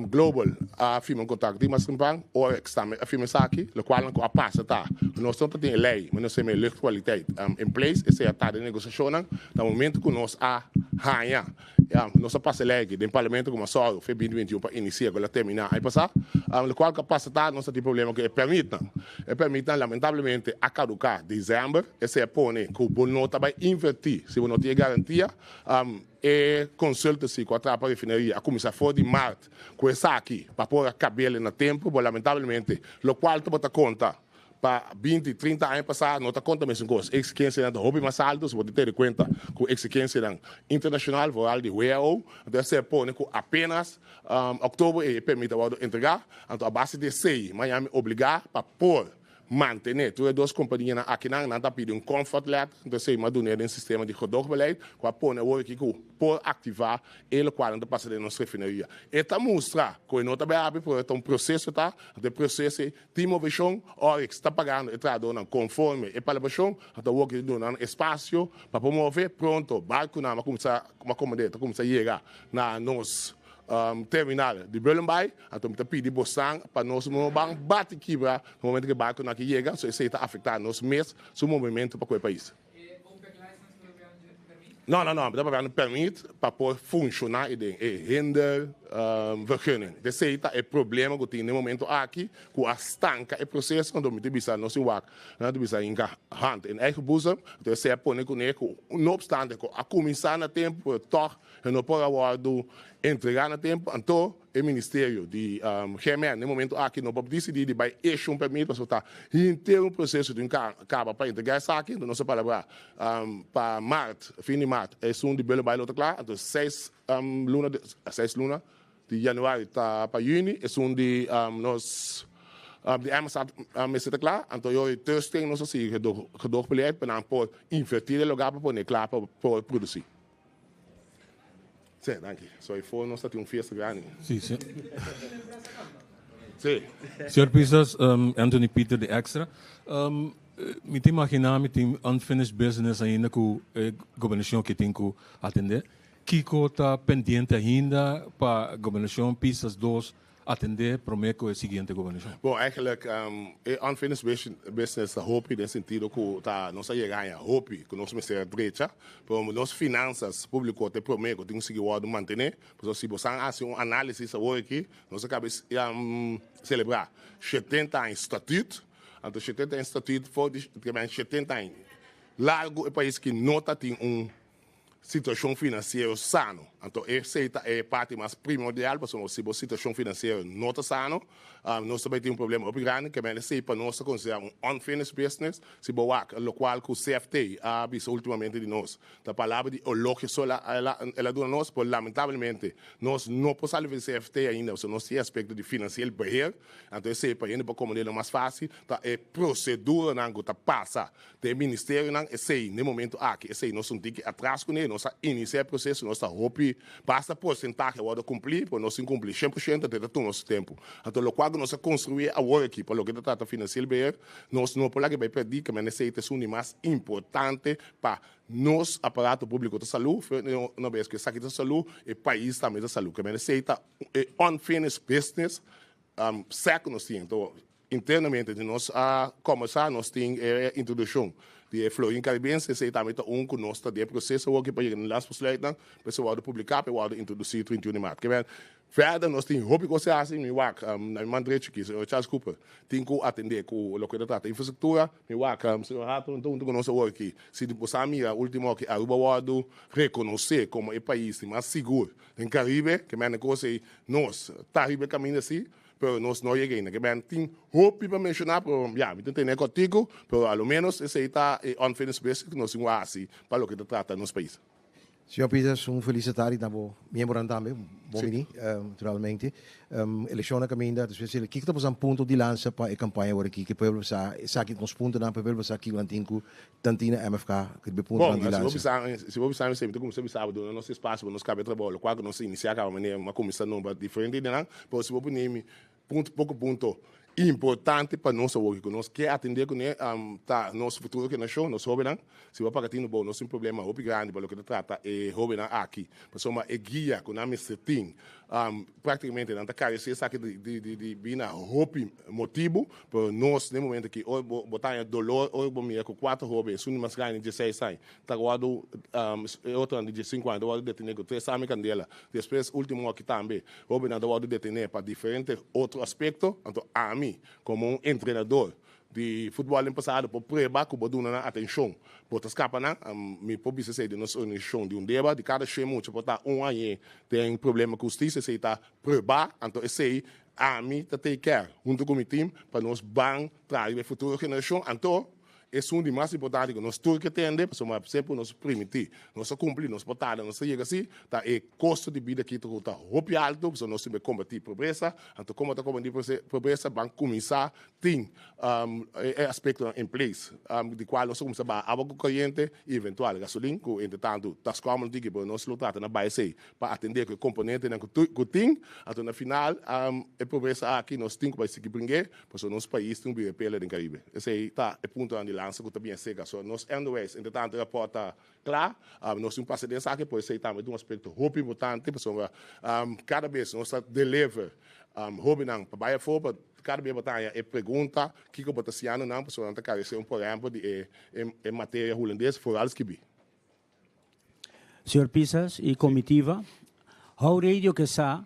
[SPEAKER 15] Global a firma un contrato di mas temprano, Oryx tambe a firma esaki. Locualnan cu a pasa ta cu nos no ta tin e ley, mi no sa e luchtkwaliteit in place. Esey a ta den negociacionnan. Na momento cu nos a haña Ya, nos a pasa e ley aki den Parlamento como a sòru fe 2021 pa inicia cu el a termina aña pasa. Locual cu a pasa ta nos a tin problema cu e permitnan. E permitnan lamentablemente a caduca december. Esey a pone cu bo no ta bay inverti si bo no tin e garantia. E consultancy cu a traha pa refineria a cuminsa for di maart cu esaki pa por a cabele na tempo, bo lamentablemente locual tabata conta Pa 20, 30 aña pasá no ta konta mesun kos. E eksigensianan ta hopi mas altu, si bo ta tene kuenta ku eksigensianan internashonal, vooral di WHO. Anto esei a pone ku apenas òktober ei e permit a wòrdu entregá. Anto a base di esei Miami obligá pa por mantené tur e dos kompanianan akinan. Nan ta pidi un comfort letter, anto esei mi a dun'é den sistema di gedoogbeleid ku a pone awor aki ku por aktivá e lokual nan ta pasa den nos refineria. E ta mustra ku e no ta bai habri, pero e ta un proseso ta, anto e proseso ei Tin moveshon, Oryx ta pagando e trahadónan konforme e palabrashon, anto awor ki ta duna nan espasio pa por move. Pronto barkunan a kuminsá, kuma komand'é, ta kuminsá yega na nos. terminal di Bullenbaai, anto mi ta pidi bosan pa nos no ban bati kibra na momento ku e barkonan aki yega, so esei ta afektá nos mes su movementu pa ku e pais. No, no, no, mi ta papia permit pa por funshoná i den e hinder vergunning. Esei ta e problema ku tin den momento aki ku a stanka e proseso, anto mi ta bisa nos tin wak, nan ta bisa hinka hand in eigen boezem, anto esei a pone kuné ku no opstante ku a kuminsá na tempu pero tòg e no por a wòrdu entregá na tempu, anto e ministerio di GMN na e momento aki no por disidí di bai issue un permit pasobra ta henter un proseso tin kaba pa entregá esaki, anto nos a palabrá pa mart, fin di mart esun di Bullenbaai lo ta kla, anto seis luna, seis luna di januari ta pa yüni esun di nos di Amsterdam mester ta kla, anto yo'i Thursday nos a sigui gedoogbeleid pa nan por invertí den lugá pa pone kla pa por produsí. Sí, danki. So e for nos ta tin un fiesta grandi.
[SPEAKER 10] Sí, sí.
[SPEAKER 15] Sí.
[SPEAKER 10] Señor Pisas, Anthony Pieter di Extra. Mi ta imagina mi tin unfinished business ainda ku e gobernashon aki tin ku atende. Kiko ta pendiente ainda pa gobernashon Pisas dos atendé promé ku e siguiente gobernashon?
[SPEAKER 15] Bon, eigenlijk e unfinished business ta hopi den sentido ku ta nos a yega haña hopi ku nos mester a drecha, pero nos finansas públiko ta e promé ku tin ku sigui wòrdu mantené. Pasobra si bo san hasi un análisis awor aki, nos a kaba selebrá shetenta aña statüt, anto shetenta aña statüt for di shetenta aña largu e pais aki no ta tin un situashon finansiero sano. Anto esei ta e parti mas primordial pasobra si bo situashon finansiero no ta sano, nos ta bai tin un problema hopi grandi. Ke mende esei pa nos ta konsiderá un unfinished business. Si bo wak lokual ku CFT a bisa ultimamente di nos, ta palabra di elogio so el a duna nos, pero lamentablemente nos no por sali for di CFT ainda pasobra nos tin e aspekto di financieel beheer. Anto esei pa hende por komprendé lo mas fásil ta e proseduranan ku ta pasa Den ministerionan esei n'e momento aki esei nos un tiki atras kuné, nos a inisiá e proseso, nos ta hopi basta porsentahe a wòrdu kumplí, pero nos tin kumplí 100% anto e ta tuma su tempu. Anto lokual ku nos a konstruí awor aki pa loke ta trata financieel beheer, nos no por laga e bai pèrdí, kemende esei ta esun di mas importante pa nos aparato públiko ta salú, una bes ku esaki ta salú, e pais tambe ta salú. Kemende esei ta e unfinished business sèk ku nos tin. Anto Internamente di nos a combersa, nos tin e introduccion di e Florin Caribense, esey tambe ta un cu nos ta den e proceso awo aki pa yega na las besluitnan, pa esey wordo publica, pa e wordo introduci 31 di maart. Kiben, verder nos tin hopi cos di haci, mi wak na mi man drecho aki, señor Charles Cooper tin cu atende cu loke ta trata infrastructura, mi wak señor Hato hunto cu nos awor aki, si bo sa mira ultimo aki Aruba wordo reconoce como e pais di mas sigur den Caribe, kimen e cos ey nos ta riba e caminda si, Pero nos no yega ainda. Ke men tin hopi pa menshoná, pero ya, mi ta tene kòrtiku, pero a lo ménos esei ta e unfinished business ku nos tin ku hasi pa loke ta trata nos pais.
[SPEAKER 7] Señor Peters, un felis tardi na bo miembronan tambe. Bon bini, naturalmente. Elekshon na kaminda, despues di kiko ta pasa un punto di lansa pa e kampaña awor aki? Ke pueblo sa esaki nos puntonan pa e pueblo sa kiko nan tin ku nan tin na MFK, riba e puntonan di
[SPEAKER 15] lansa. Bon, si bo bisa mi esei, mi ta kuminsá bisa bo duna nos espasio pa nos kaba e trabou, lokual ku nos a inisiá kaba manera mi a kuminsá nombra diferente ideanan. Pero si bo pone mi punto poko punto importante pa nos awor ku nos ke atendé kuné ta nos futuro generashon, nos hóbennan. Si bo paga tinu bo, nos tin problema hopi grandi pa loke ta trata e hóbennan aki. Pasobra e guia ku nan mester tin práktikamente nan ta karesé esaki di bina hopi motibu. Pero nos den momento aki ora bo ta haña dolor ora bo mira ku kuater hóben, esun di mas grandi di dieseis aña, ta wòrdu e otronan di diesinku aña ta wòrdu detené ku tres arma i kandela. Despues último aki tambe Hóbennan ta wòrdu detené pa diferente otro aspekto, anto ami komo un entrenador di futbòl den pasado por prueba ku bo duna nan atenshon, bo ta skapa nan. Mi por bisa esei den nos organisashon di Undeba, di kada shen mucha por ta un añe den problema ku hustisia, esei ta pruebá, anto esei ami ta take care huntu ku mi team pa nos ban traha riba e futuro generashon, anto Esun di mas importante ku nos tur ke tende, pasobra semper nos primintí, nos a kumpli, nos por tarda, nos ta yega si, ta e kosto di bida aki ta ku ta hopi altu, pasobra nos tin be kombatí pobresa, anto komo ta kombatí pobresa, ban kuminsá tin e aspektonan in place di kual nos a kuminsá baha awa ku koriente i eventual gasolin ku entretantu ta skòmel un tiki pero nos lo trata na bai esei pa atendé ku e komponentenan ku tin. Anto na final e pobresa aki nos tin ku bai sigui bring'é pasobra nos pais tin un bira pela den Karibe. Esei ta e puntonan di lansa ku ta bien seka. So nos NOS entretantu e rapòrt ta kla. Nos tin un pasa den esaki por esei tambe ta un aspekto hopi importante pasobra kada bes nos ta deliver hobennan pa bai afó pa kada bes bo ta haña e pregunta kiko bo ta siñando nan pasobra nan ta karesé un por ehèmpel di e materia hulandes foral skibí.
[SPEAKER 6] Señor Pisas y comitiva, hou radio ke sa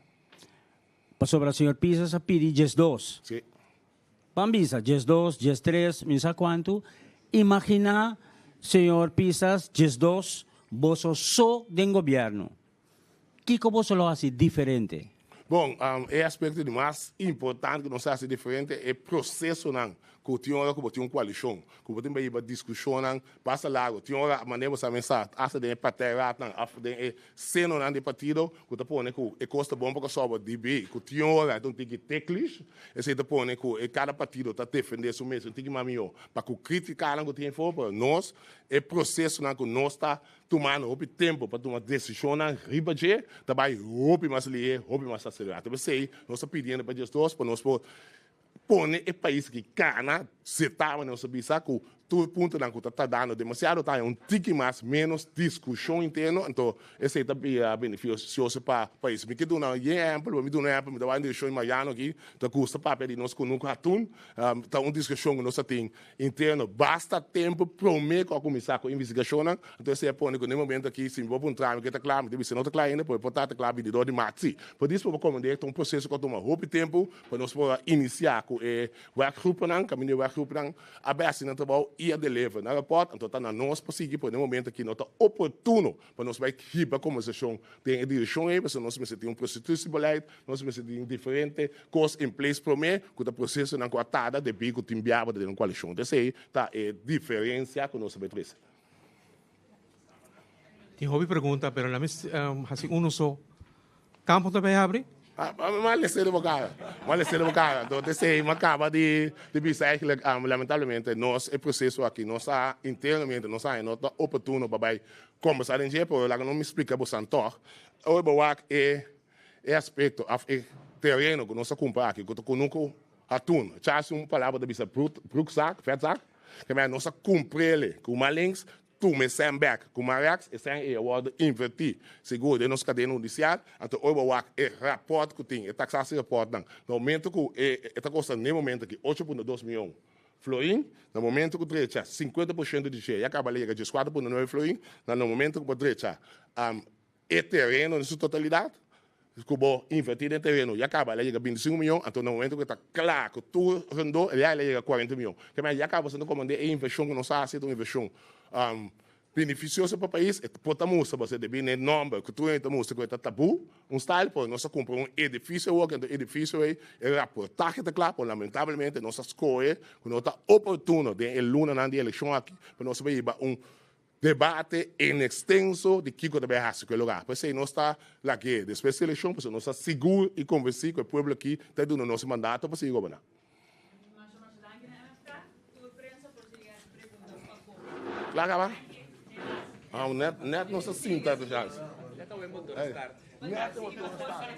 [SPEAKER 6] pasobra señor Pisas a pidi 12.
[SPEAKER 15] Sí.
[SPEAKER 6] Ban bisa 12, 13, mi sa cuanto. Imagina señor Pisas 12 boso so den gobierno. Kiko boso lo haci diferente?
[SPEAKER 15] Bon, e aspecto di mas importante cu nos a haci diferente e procesonan cu tin ora cu bo tin un coalicion, cu bo tin bay hiba discusionnan basta largo. Tin ora manera bo sa mesa hasta den e partijraadnan of den e senonan di partido cu ta pone cu e cos ta bon pa Kòrsou dibi cu tin ora ta un tiki teklish. Esey ta pone cu e cada partido ta defende su mes un tiki mas miho pa cu criticanan cu tin afo, pero nos e procesonan cu nos ta Tumando hopi tempu pa tuma desishonnan riba dje ta bai hopi mas lihé, hopi mas aselerá. Ta p'esei nos ta pidiendo pa Dios pa nos por pone e pais aki kana, setá manera nos ta bisa ku tur puntonan ku ta tardando demasiado ta haña un tiki mas ménos diskushon interno, anto esei ta bira benefisioso pa pais. Mi ke duna un ehèmpel, mi duna un ehèmpel, mi ta wak den direkshon di Mariano aki, ta gusta papia di nos kunuku hatun, ta un diskushon ku nos ta tin Interno basta tempu prome ku a kuminsá ku investigashonnan, anto esei a pone ku na e momento aki si mi por puntra mi ke ta kla, mi ta bisa no ta kla ainda, pero e por ta ta kla bindidor di mart si. Por dis por komprendé ta un proseso ku a tuma hopi tempu pa nos por a inisiá ku e werkgroepennan, kaminda e werkgroepennan a bai hasi nan trabou i a deliver nan rapòrt, anto ta na nos pa sigui, pero na e momento aki no ta oportuno pa nos bai hiba kombersashon den e direkshon ei, pasobra nos mester tin un prostitutiebeleid, nos mester tin diferente kos in place promé ku ta prosesonan ku a tarda debí ku tin biaba den un koalishon. Entonces esei ta e diferensia ku nos ta bai trese.
[SPEAKER 8] Tin hopi pregunta, pero laat mi hasi uno so. Campo ta bay habri?
[SPEAKER 15] M'a lese di bo cara. M'a lese di bo cara. Anto esei m'a caba di bisa eigenlijk, lamentablemente nos e proceso aki nos a internamente nos a haña no ta oportuno pa bay combersa den dje, pero laga nos mi splica bosan tog. Ora bo wak e e aspecto of e tereno cu nos a cumpra aki cu ta cunucu atun, chasi un palabra ta bisa broekzak, vetzak, ke mei nos a cumprele cu man links Tuma e sèn bèk ku Marex, e sèn ei a wòrdu invertí sigur den nos kadena hudisial. Anto ora bo wak e rapòrt ku tin, e taksasierapòrtnan, na momentu ku e e ta kosta n'e momentu aki 8.2 mion florin, na momentu ku drecha 50 por shento di dje ya kaba yega 14.9 florin, na na momentu ku bo drecha e tereno den su totalidat, ku bo invertí den tereno ya kaba el a yega 25 mion, anto na momento ku e ta kla ku tur rondó ya el a yega 40 mion. Ke men ya kaba bo ta komand'é e invershon ku nos a hasi ta un invershon benefisioso pa pais, e por ta mustra bo debí na e nòmber ku tur hende ta mustra ku e ta tabú un style, pero nos a kumpra un edifisio awor, anto e edifisio ei e raportahe ta kla, pero lamentablemente nos a skohe ku no ta oportuno den e lunanan di elekshon aki pa nos bai hiba un Debate en extenso di kiko ta bay haci cu e lugar. P'esey nos ta lag'é despues di eleccion, pasobra nos ta sigur y convenci cu e pueblo aki ta duna nos e mandato pa sigui goberna. Kla caba? Ah, net, net nos a sinta tu chance. Net e motor a start.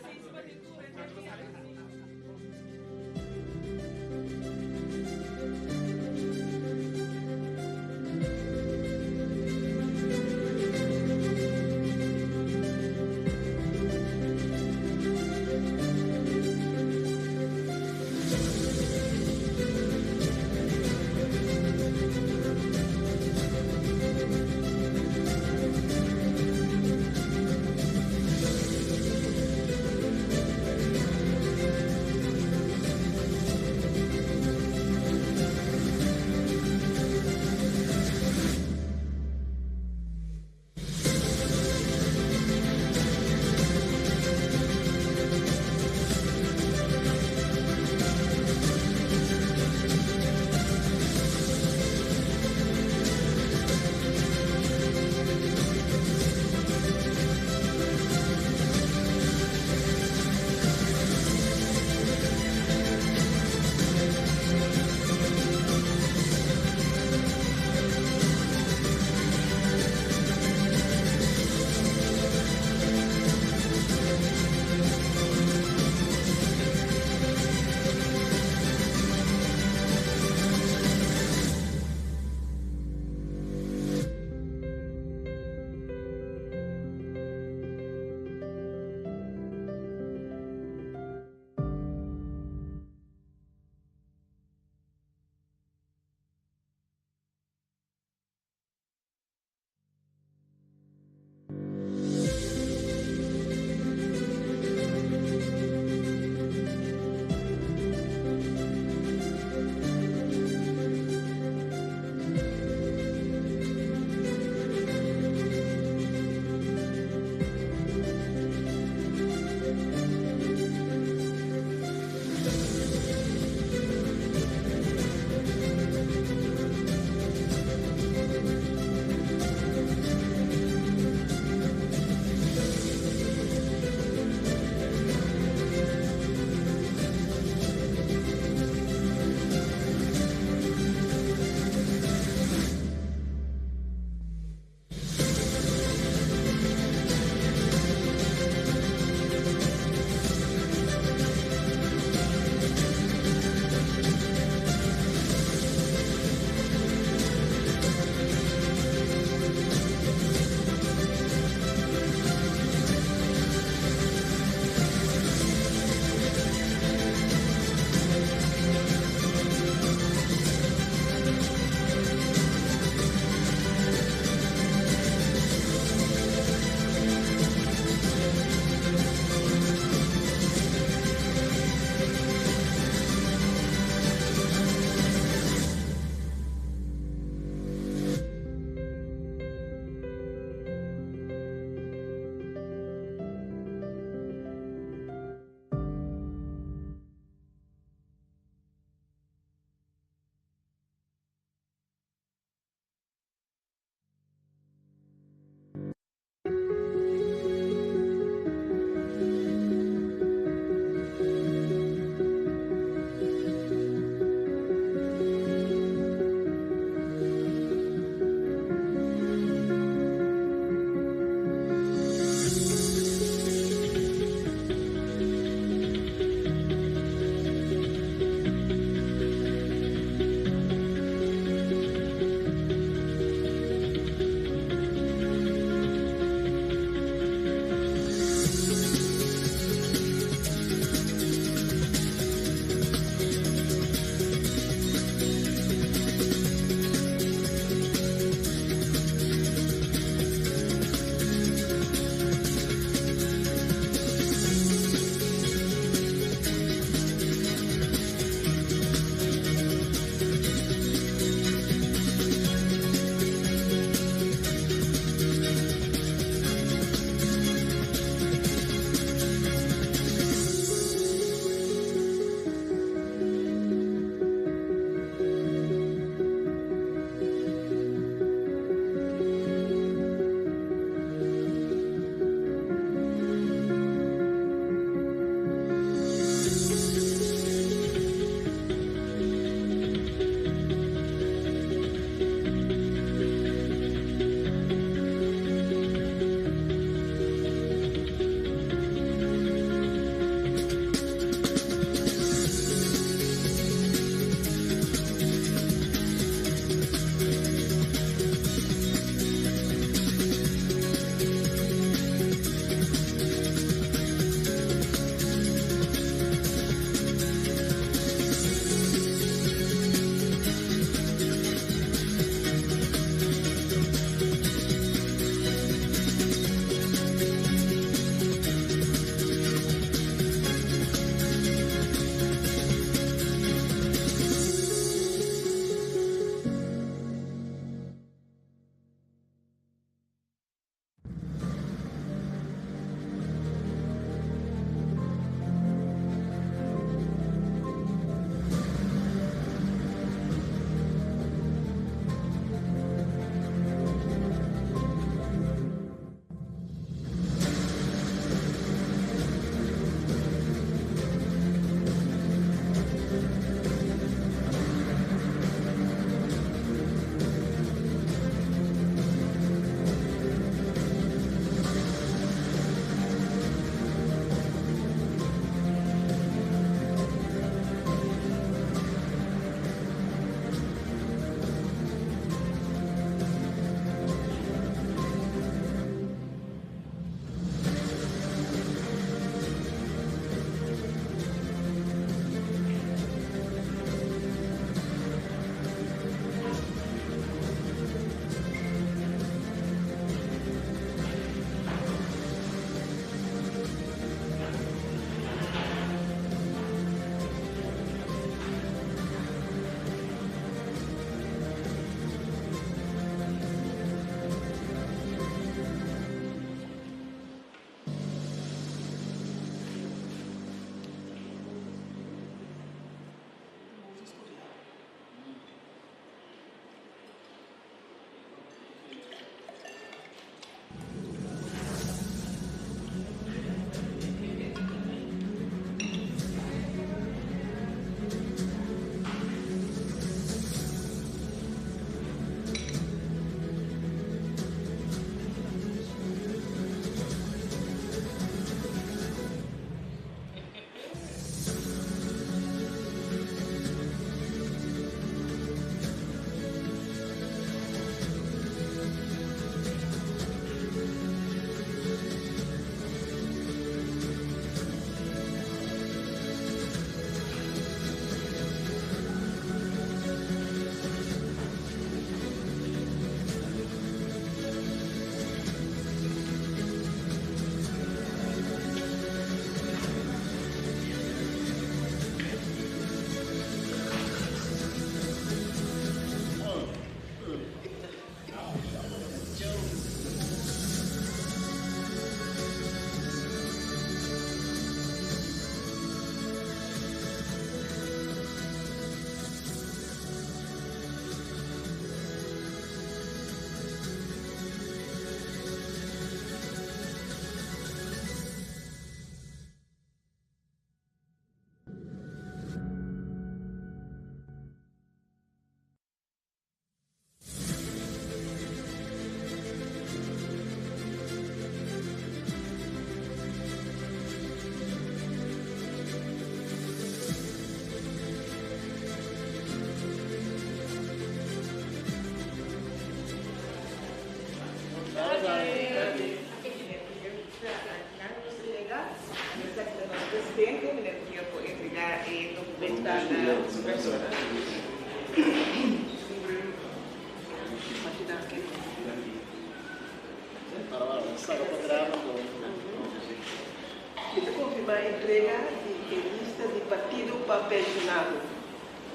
[SPEAKER 1] entrega di e lista di Partido pa Penshonado.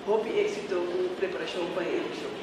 [SPEAKER 1] Hopi éksito ku preparashon pa e elekshon.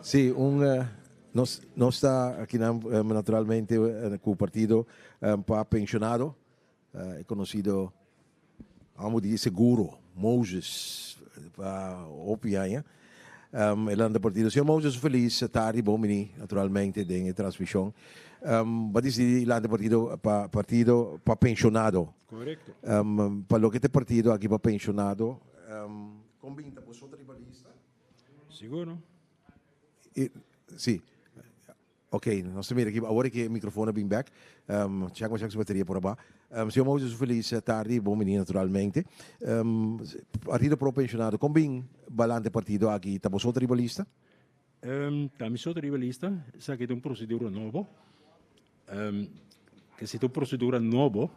[SPEAKER 7] Sí, un eh, nos, nos ta aki nan eh, naturalmente eh, ku partido eh, pa pensionado, eh, conocido amo di seguro, Moses, pa hopi aña. Um, el anda partido. Señor Moses, feliz tarde, bon bini, naturalmente, den e transmisión. Um, wat is die landa partido pa partido pa pensionado?
[SPEAKER 16] Correcto.
[SPEAKER 7] Um, pa loke ta partido aki pa pensionado, um, kon bin ta boso riba lista?
[SPEAKER 16] Sigur.
[SPEAKER 7] E, si. Ok, nos mira aki, awor ku e microfoon bin back. Check maar check su bateria por aba. Señor Moses, feliz tarde, bon bini naturalmente. Partido Pro Pensionado, kon bin b'a lanta partido aki, ta boso riba lista?
[SPEAKER 16] Ta mi so riba lista, esaki ta un procedura nobo. Ku si ta un procedura nobo,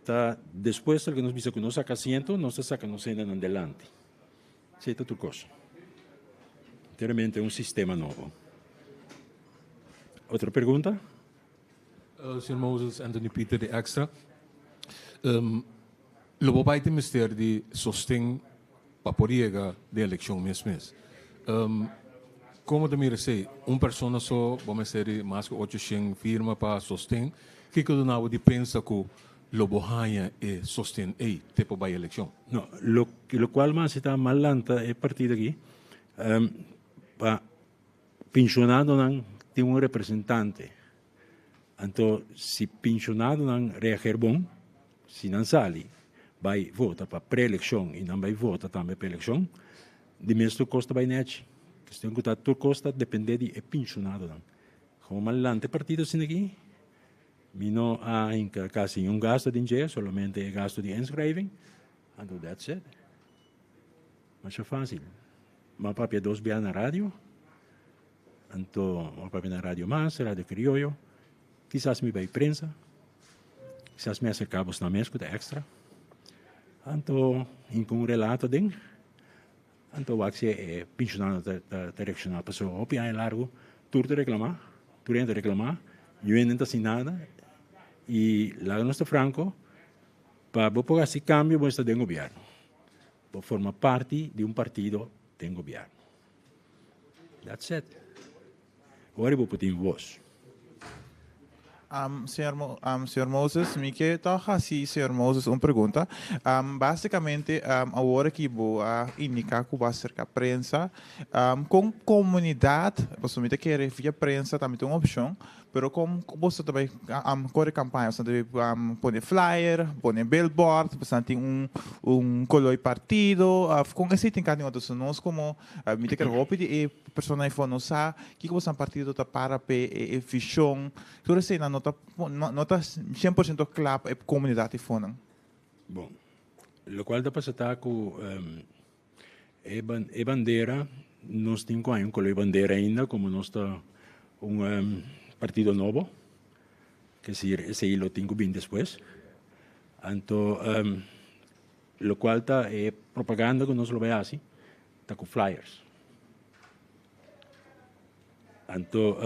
[SPEAKER 16] ta despues ku nos bisa ku nos saka asiento, nos ta saka nos hende adelante. Esei ta tur kos. Enteramente un sistema nobo. Otro pregunta?
[SPEAKER 10] Señor Moses, Anthony Peter di Extra. Lo bo bai tin mester di sosten pa por yega den elekshon mes mes. Komo ta mira esei? Un persona so bo mester di mas ku 800 firma pa sosten. Kiko duna bo di pensa ku lo bo haña e sosten ei te pa bai elekshon?
[SPEAKER 16] No, lo, lo cual mas ta m'a lanta e partido aki, pa pensionadonan tin un representante. Anto, si pensionadonan reageer bon, si nan sali, bai vota pa preeleccion y nan bai vota tambe pa eleccion, di mes tur cos ta bai nechi. Cuestion cu ta tur cos ta depende di e pensionadonan. Como m'a lanta e partido asina aki, mi no a hinca casi ningun gasto den dje, solamente e gasto di inschrijving, anto that's it. Masha facil. M'a papia dos bia na radio, anto m'a papia na Radio Mas, Radio Crioyo, kisas mi bai prensa, kisas mi acerca bos na mes cu ta Extra, anto hinca un relato den, anto wak si e pensionado ta reacciona, pasobra hopi aña largo tur ta reclama, tur hende ta reclama, niun hende no ta haci nada, y laga nos ta franco, pa bo por haci cambio bo mester ta den gobierno. Bo forma parti di un partido den gobierno. That's it. Ora bo por tin voz.
[SPEAKER 5] Señor, señor Moses, mi ke toch hasi señor Moses un pregunta. Basicamente, awor aki bo a indica ku bo a acerca prensa. Kon comunidad, pasobra mi ta kere via prensa tambe ta un opcion, Pero kon boso ta bai kore kampaña? Boso ta bai pone flyer, pone billboard, boso tin un un koló di partido? Òf kon esei tin kant di otro? So nos komo mi ta kere hopi di e persona ei no sa kiko boso partido ta para p'e e vishon. Tur eseinan no ta no ta 100% kla pa e komunidat ei fonan.
[SPEAKER 16] Bon, lokual ta pasa ta ku E bandera, nos tin cu hay un color bandera ainda, como nos ta un partido nobo, ke decir esey lo tin cu bin despues. Anto locual ta e propaganda cu nos lo bay haci ta cu flyers. Anto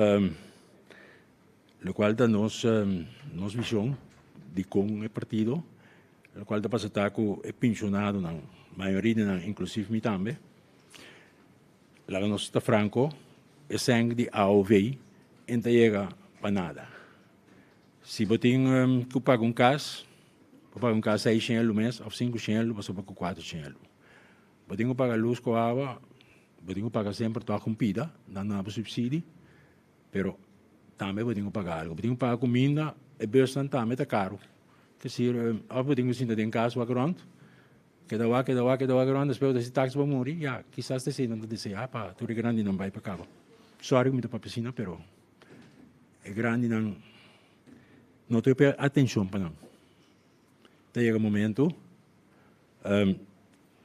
[SPEAKER 16] locual ta nos nos vision di con e partido. Locual ta pasa ta cu e pensionadonan, mayoria di nan, inclusive mi tambe, laga nos ta franco, e seng di AOV en ta yega pa nada. Si bo tin ku paga un kas, bo paga un kas seis shelu mes òf sinku shelu pasobra ku kuater shelu. Bo tin ku paga lus ku awa, bo tin ku paga semper tòg un pida, nan duna bo supsidi, pero tambe bo tin ku paga algu. Bo tin ku paga kuminda, e busnan tambe ta karu. Kesir, òf bo tin ku sinta den kas wak rònt, keda wak, keda wak, keda wak rònt, despues bo ta hasi taksi bo muri, ya, kisas ta esei nan ta deseá pa tur e grandinan bai pa kaba. Sòri ku mi ta papia asina, pero. E grandinan no ta p'e atencion pa nan. Ta yega momento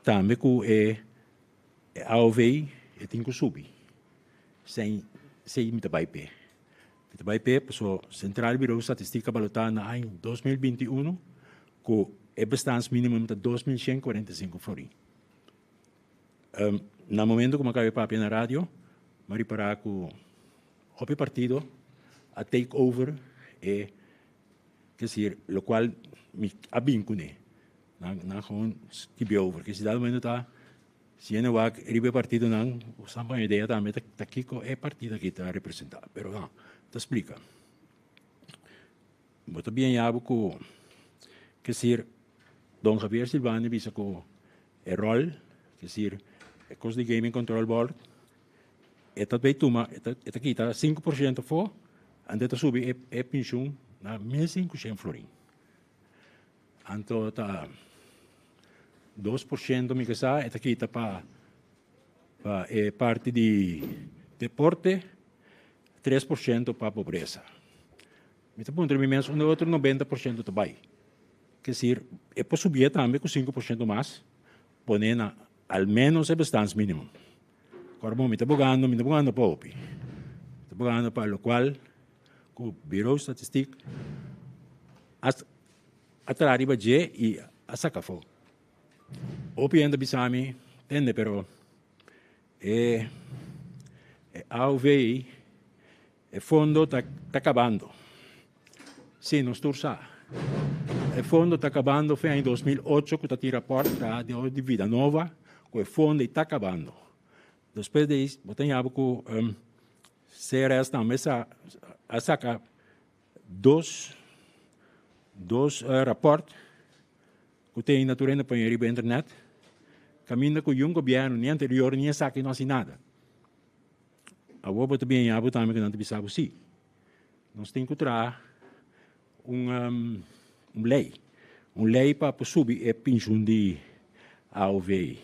[SPEAKER 16] tambe cu e AOV e tin cu subi. Esey esey mi ta bay p'e. Mi ta bay p'e pasobra Centraal Bureau Statistica balota na aña 2021 cu e bestaansminimum ta 2145 florin. Na momento cu mi a caba e papia na radio, mi a ripara cu hopi partido a take over e, kesir, locual mi a bin cune. Nan, nan gewoon skibi over. Kesir, dado momento ta, si hende wak riba e partidonan, bo sa idea tambe ta, ta kico e partido aki ta representa. Pero no, ta splica. Bo ta bien yabo cu, kesir, Don Javier Silvania bisa cu E rol, es decir, e kos di Gaming Control Board, e ta bay tuma, e ta, e ta kita 5% afó, anto e ta subi e, e pensioen na 1500 florin. Anto ta 2% mi ke sa, e ta kita pa, pa e parti di deporte, 3% pa pobresa. Mi ta puntra mi mes unda e otro 90% ta bay. Ke desir, e por subié tambe ku 5% mas, pone na al menos e bestaansminimum. Kòrda bon, mi ta bogando, mi no ta bogando pa hopi. Mi ta bogando pa lokual ku Bureau Statistiek a a traha riba dje i a saka afó. Hopi hende a bisa mi, tende pero e e AOV E fondo ta ta kabando. Sí, nos tur sa. E fondo ta kabando fe aña 2008 ku ta tin rapòrt traha di di Vida Nova ku e fondo ei ta kabando. Despues di ei bo ta yaba ku CRS tambe sa a saka dos dos rapòrt ku ta ainda tur hende pone riba internet kaminda ku yun gobièrnu ni anterior ni esaki no hasi nada. Awor bo ta bin haña bo tambe ku nan ta bisa bo si. Nos tin ku traha un un lei, un lei pa por subi e penshun di AOV.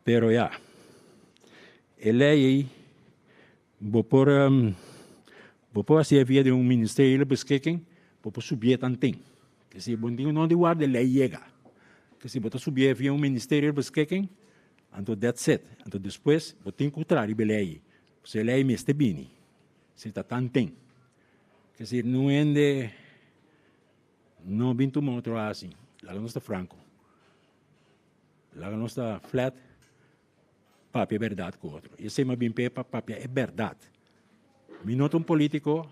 [SPEAKER 16] Pero ya, e lei ei bo por bo por hasié via di un ministeriële beschikking, bo por subié tanten. Kesi bo no tin no di warda e lei yega. Kesi bo ta subié via un ministeriële beschikking, Anto that's it. Anto despues bo tin ku traha riba e lei. Pasobra e lei mester bini. Si ta tanten. Kesir nun hende no bin tuma otro hasi. Laga nos ta franko. Laga nos ta flat papia bèrdat ku otro. I esei mi a bin p'e pa papia e bèrdat. Mi no ta un politiko,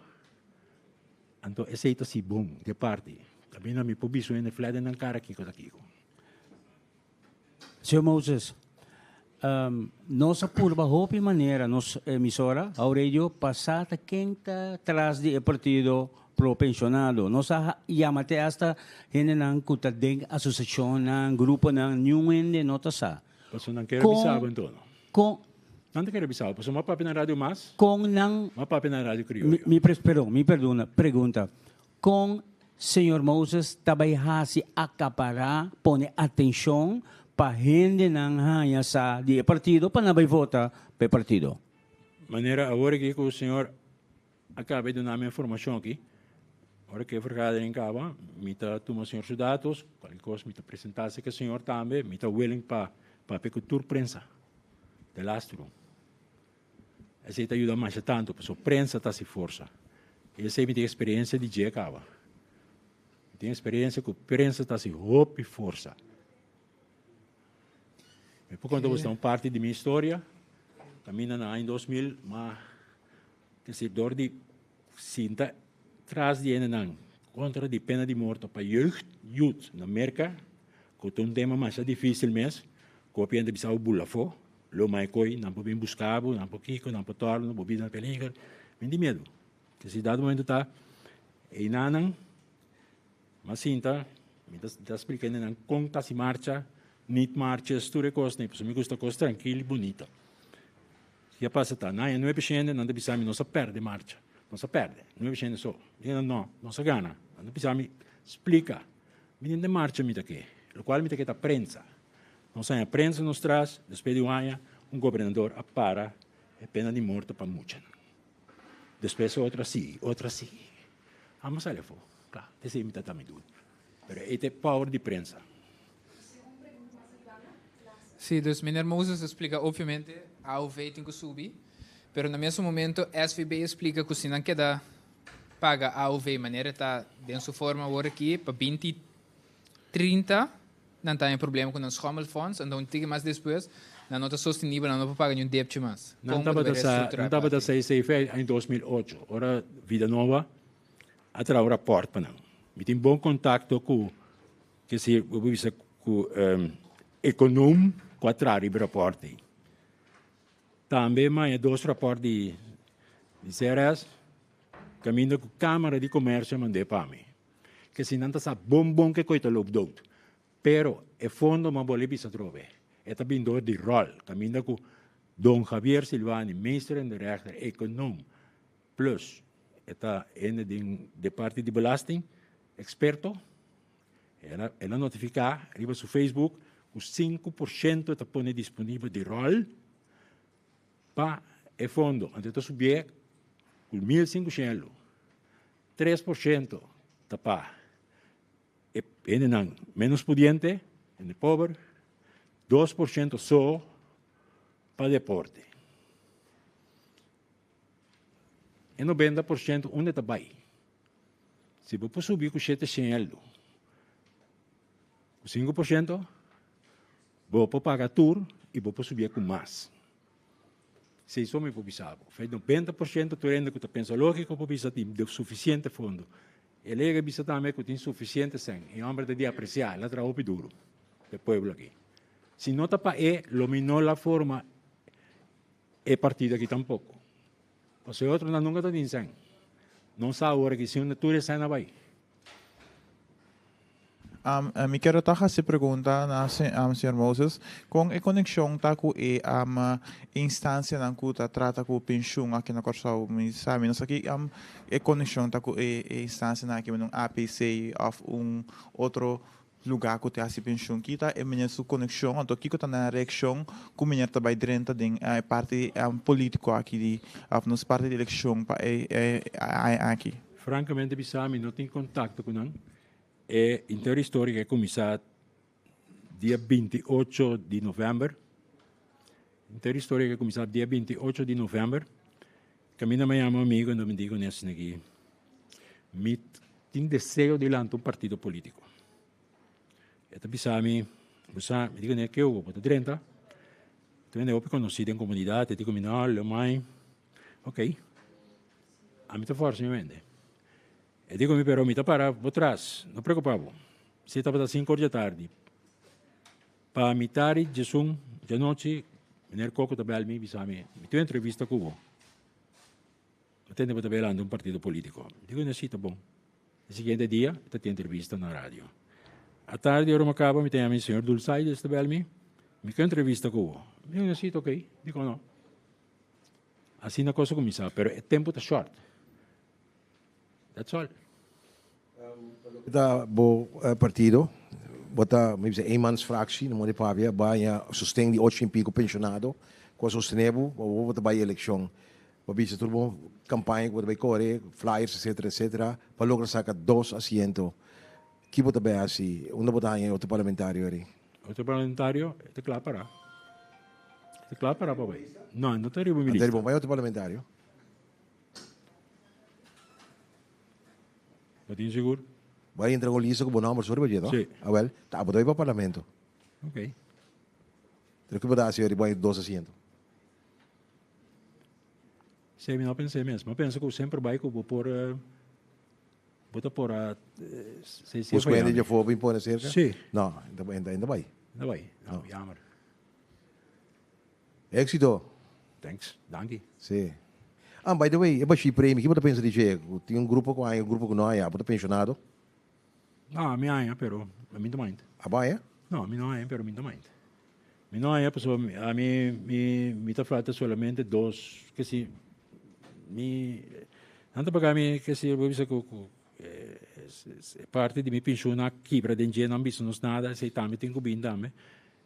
[SPEAKER 16] anto esei ta si bon di e parti. Kaminda mi por bisa un hende flat den nan kara kiko ta kiko.
[SPEAKER 6] Señor Moses, nos a purba hopi manera, nos emisora, How Radio, pa sa ta ken ta tras di e partido pro pensionado. Nos a yama te hasta hendenan cu ta den asociacionnan, gruponan, niun hende no ta sa.
[SPEAKER 16] Pasobra nan kere bisa bo enton.
[SPEAKER 6] Con.
[SPEAKER 16] Nan ta kere bisa bo, pasobra mi a papia na radio mas.
[SPEAKER 6] Con nan.
[SPEAKER 16] Mi a papia na radio Crioyo.
[SPEAKER 6] Mi, perdon, mi perdona, pregunta. Kon Señor Moses ta bai hasi akapará, pone atenshon pa hendenan haña sa di e partido pa nan bai vota pa e partido?
[SPEAKER 16] Manera awor aki ku Señor a kaba di duna mi e informashon aki, ora ku e vergadering kaba, mi ta tuma Señor su datos, kualke kos mi ta presentá esaki a Señor tambe, mi ta willing pa papia ku tur prensa de lastro. Esei ta yuda masha tantu, pasobra prensa ta hasi forsa. I esei mi tin eksperensia di dje kaba. Mi tin eksperensia ku prensa ta hasi hopi forsa. Mi por konta boso un parti di mi historia. Kaminda na aña 2000, ma kese dor di sinta tras di hendenan kontra di pena di morto pa jeugd, youth, na Merka, ku ta un tema masha difisil mes, ku hopi hende bisa bo bula afó. Lo mai koi, nan por bin buska bo, nan por kiko, nan por torna, bo bida na peliger. Mi di miedu. Ke si dado momento ta, Einanan, m'a sinta, mi ta ta splika hendenan kon ta hasi marcha, nit marches, tur e kosnan, pasobra mi gusta kos trankil i bunita. Ki a pasa ta, nan e nuebe shende, nan ta bisa mi nos a pèrdè marcha, nos a pèrdè, nuebe shende so. Mi di nan, no, nos a gana. Nan ta bisa mi, splika. Mi di, den marcha mi ta ke, lokual mi ta ke ta prensa. Nos haña prensa nos tras, despues di un aña, un gobernador a para e pena di morto pa muchanan. Despues otro a sigui, otro a sigui. Amo sali afó, kla, esei mi ta ta mi duna. Pero ei ta e power di prensa.
[SPEAKER 12] Sí, dus meneer Moses a splika obviamente AOV tin ku subi, pero na mesun momento SVB a splika ku si nan keda paga AOV manera e ta den su forma awor aki pa binti 30 nan ta haña problema ku nan schommelfonds, anto un tiki mas despues nan no ta sostenibel, nan no por paga niun depchi mas.
[SPEAKER 16] Nan
[SPEAKER 12] Kon bo ta
[SPEAKER 16] tabata
[SPEAKER 12] bai
[SPEAKER 16] sa,
[SPEAKER 12] restrukturá
[SPEAKER 16] nan
[SPEAKER 12] e
[SPEAKER 16] tabata
[SPEAKER 12] parti?
[SPEAKER 16] sa esei fe aña 2008, ora Vida Nova a traha un rapòrt pa nan. Mi tin bon kontakto ku, ke si bo por bisa ku ekonoom ku a traha riba e rapòrt ei. Tambe maña dos rapòrt di di CRS kaminda ku Kámara di Komèrsio a mand'é pa mi. Ke si nan ta sa bon bon ke koe ta loop dood. Pero e fondo m'a bolbe bisa atrobe. E ta bin door di rol, kaminda ku Don Javier Silvani, meester in de rechter, ekonoom, plus e ta hende den de parti di belasting, eksperto. El a el a notifiká riba su Facebook ku 5% e ta pone disponibel di rol pa e fondo. Anto e ta subié ku 1500. 3% ta pa e hendenan ménos pudiente, hende pober, 2% so pa deporte. E 90% unda ta bai? Si bo por subi ku shete shen eldo, ku 5%, bo por paga tur i bo por subié ku mas. Esei so mi por bisa bo. Fe 90% tur hende ku ta pensa lógiko por bisa tin sufisiente fondo. E lei a bisa tambe ku tin sufisiente sèn. E hòmber ta di apresiá, el a traha hopi duru pa e pueblo aki. Si no ta pa e, lo mi no la forma e partido aki tampoko. Pasobra e otronan nunka ta tin sèn. No sa awor aki si unda tur e sèn a bai.
[SPEAKER 5] Mi kero ta hasi pregunta na señor Moses, kon e konekshon ta ku e instansianan ku ta trata ku penshun aki na Kòrsou? Mi sa, mi no sa ki e konekshon ta ku e instansianan aki, un APC òf un otro lugá ku ta hasi penshun. Ki ta e meneer su konekshon anto kiko ta nan reakshon ku meneer ta bai drenta den e parti polítiko aki di òf nos parti di elekshon pa e aña aki?
[SPEAKER 16] Frankamente bisa mi no tin kontakto ku nan. E intero historia a kuminsá dia 28 di novèmber. Intero historia a kuminsá dia 28 di novèmber. Kaminda mi a yama un amigu i mi di kuné asina aki, Mi tin deseo di lanta un partido polítiko. E ta bisa mi, Bo sa, mi di kuné, ke obo bo ta drenta? Tu hende hopi konosí den komunidat. E di ku mi, No, lo mai. Ok, ami ta fòrsa mi wende. E di ku mi, Pero mi ta para bo tras, no preokupa bo. Si tabata sinku or djatardi, pa mitari djesun djanochi, Meneer Koko ta bel mi bisa mi, Mi tin un entrevista ku bo. Mi tende bo ta belando un partido politiko. Mi di ku mi, Si, ta bon. E siguiente dia e ta tin entrevista na radio. Atardi ora mi a kaba mi ta yama mi, Señor Dulzaides ta bel mi, Mi ke un entrevista ku bo. Mi di ku mi, Si, ta okey. Dikon no? Asina kos a kuminsá, pero e tempu ta short. That's all.
[SPEAKER 7] Loke ta bo partido, bo ta, mi bisa, eenmansfractie, no morde papia, bo haña sosten di ocho i pico pensionado ku a sostene bo, pa bo ta bai elekshon. Bo bisa tur bo kampaña ku bo ta bai kore, flyers etcetera etcetera, pa logra saka dos asiento. Ki bo ta bai hasi? Unda bo ta haña e otro parlamentario eri?
[SPEAKER 16] Otro parlamentario e ta kla para. E ta kla para pa bai. No, e no ta riba mi lista.
[SPEAKER 7] Anto bo bai otro parlamentario?
[SPEAKER 16] Bo tin sigur?
[SPEAKER 7] Bo a entra con lista cu bo nomber so riba dje, no?
[SPEAKER 16] Si.
[SPEAKER 7] Awel, ta bo ta bai pa parlamento.
[SPEAKER 16] Ok.
[SPEAKER 7] Pero ki bo ta hasi ori bo haña dos asiento?
[SPEAKER 16] Si, mi no a pens'é mes. Mi a pensa cu semper bai cu bo por, bo ta por a si si
[SPEAKER 7] Busca hende dje afó pa impone cerca?
[SPEAKER 16] Si.
[SPEAKER 7] No, enta enta bai.
[SPEAKER 16] Enta bai. No, jammer.
[SPEAKER 7] Éxito.
[SPEAKER 16] Thanks, danki.
[SPEAKER 7] Si. Ah, by the way, e bashi premio, ki bo ta pensa di dje? Tin un grupo ku haña, un grupo ku no haña. Abo ta pensionado?
[SPEAKER 16] No, mi haña, pero mi no ta mind.
[SPEAKER 7] Abo haña?
[SPEAKER 16] No, mi no haña, pero mi no ta mind. Mi no haña pasobra ami mi mi ta falta solamente dos ke si mi nan ta paga mi ke si bo bisa ku ku e parti di mi penshun a kibra den dje nan bisa nos nada esei tambe tin ku bin tambe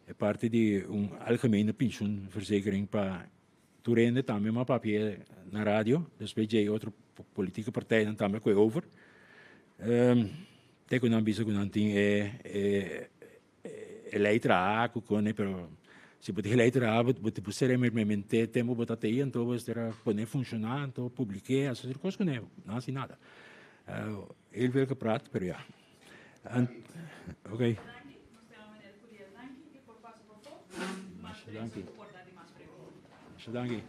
[SPEAKER 16] e parti di un algemene pensioenverzekering pa tur hende tambe mi a papia na radio despues dje otro politieke partijnan tambe a koe over te ku nan bisa ku nan tin e e E lei traha ku kone pero si bo tin e lei traha bo tin por sere mermemente tempu bo ta tei anto bo mester a pone funshoná anto publik'é hasi tur kos kuné no hasi nada. Heel veel gepraat pero ya. Oké. Masha danki. Masha danki.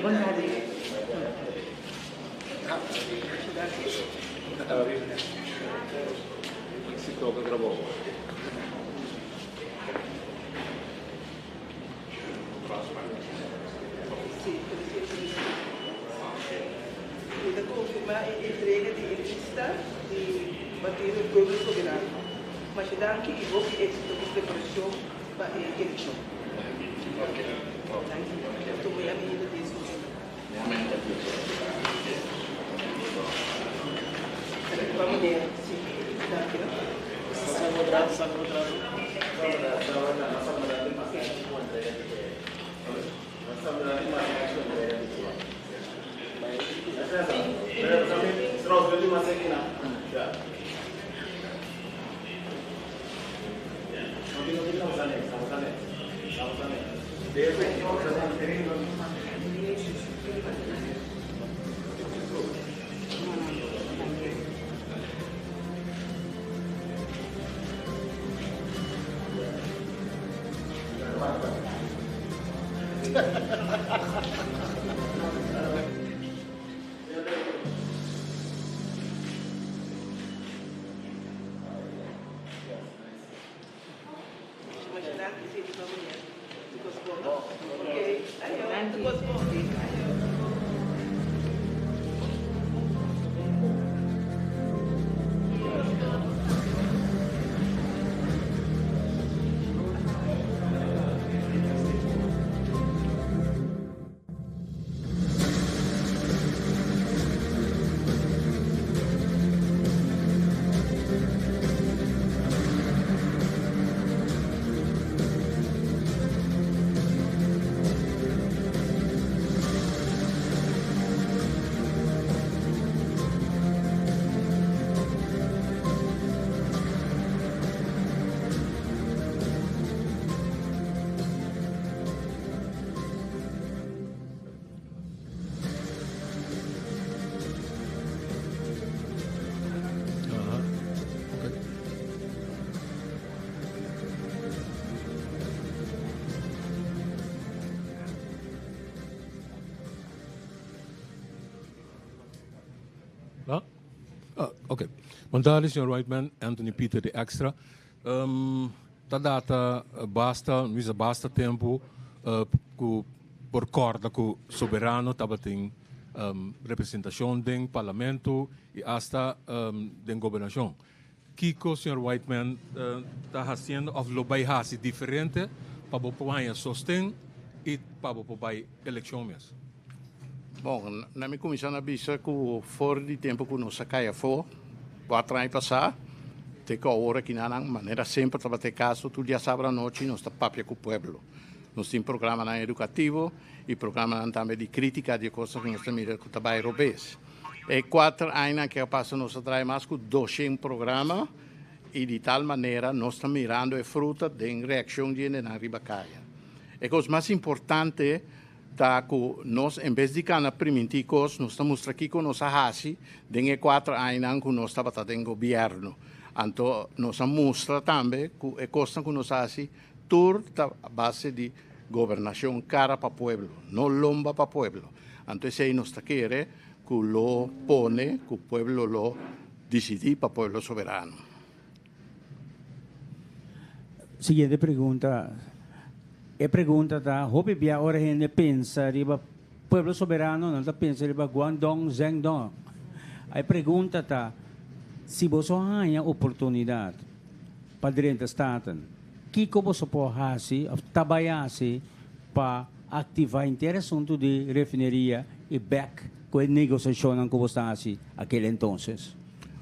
[SPEAKER 9] Bon tardi. Sí, Mi ta konfirmá e entrega di e lista di Partido Pueblo Soberano. Masha danki i hopi éksito ku preparashon pa e elekshon. Danki. Tuma e amigo di esun suma. Pa meneer, sí. Danki no.
[SPEAKER 10] Ok. Bon tardi, señor Whiteman. Anthony Pieter di Extra. Um, ta data eh, basta, misa basta tempo uh, ku por corda ku Soberano tabatin um, representacion den parlamento y hasta um, den gobernacion. Kiko señor Whiteman uh, ta haciendo of lo bay hasi diferente pa bo por haya sosten y pa bo por bay eleccion mes?
[SPEAKER 17] Bon, na mi kuminsá na bisa ku for di tempu ku nos a kai afó, kuater aña pasá, te ku awor aki nan, manera semper tabata e kaso, tur diasabra anochi nos ta papia ku pueblo. Nos tin programanan edukativo i programanan tambe di krítika di e kosnan ku nos ta mira ku ta bai robes. E kuater añanan ke a pasa nos a traha mas ku doshen programa i di tal manera nos ta mirando e fruta den reakshon di hendenan riba kaya. E kos mas importante ta ku nos en bes di kana primintí kos, nos ta mustra kiko nos a hasi den e kuater añanan ku nos tabata den gobièrnu. Anto nos a mustra tambe ku e kosnan ku nos a hasi tur ta a base di gobernashon kara pa pueblo, no lomba pa pueblo. Anto esei nos ta kere ku lo pone ku pueblo lo disidí pa pueblo soberano.
[SPEAKER 6] Siguiente pregunta. E pregunta ta, hopi bia ora hende pensa riba Pueblo Soberano, nan ta pensa riba Guangdong, Zhengdong. E pregunta ta, si boso haña oportunidad pa drenta Staten, kiko boso por hasi of ta bai hasi pa activa henter asunto di refineria y bek cu e negociacionnan cu bo ta hasi aquel entonces?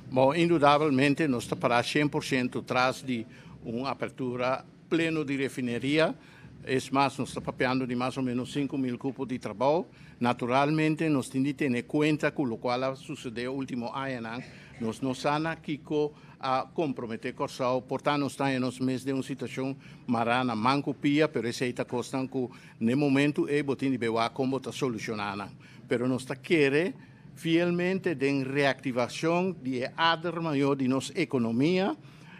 [SPEAKER 17] Bon, indudabelmente nos ta pará shen por shento tras di un apertura pleno di refineria. Es mas, nos ta papiando di mas o menos 5000 kupo di trabou. Naturalmente nos tin di tene kuenta ku lokual a susedé último añanan. Nos no sa na kiko a komprometé Kòrsou. Por ta nos ta haña nos mes den un situashon mará na man ku pia, pero esei ta kosnan ku n'e momentu ei bo tin di be wak kon bo ta solushoná nan. Pero nos ta kere fielmente den reaktivashon di e ader mayor di nos ekonomia.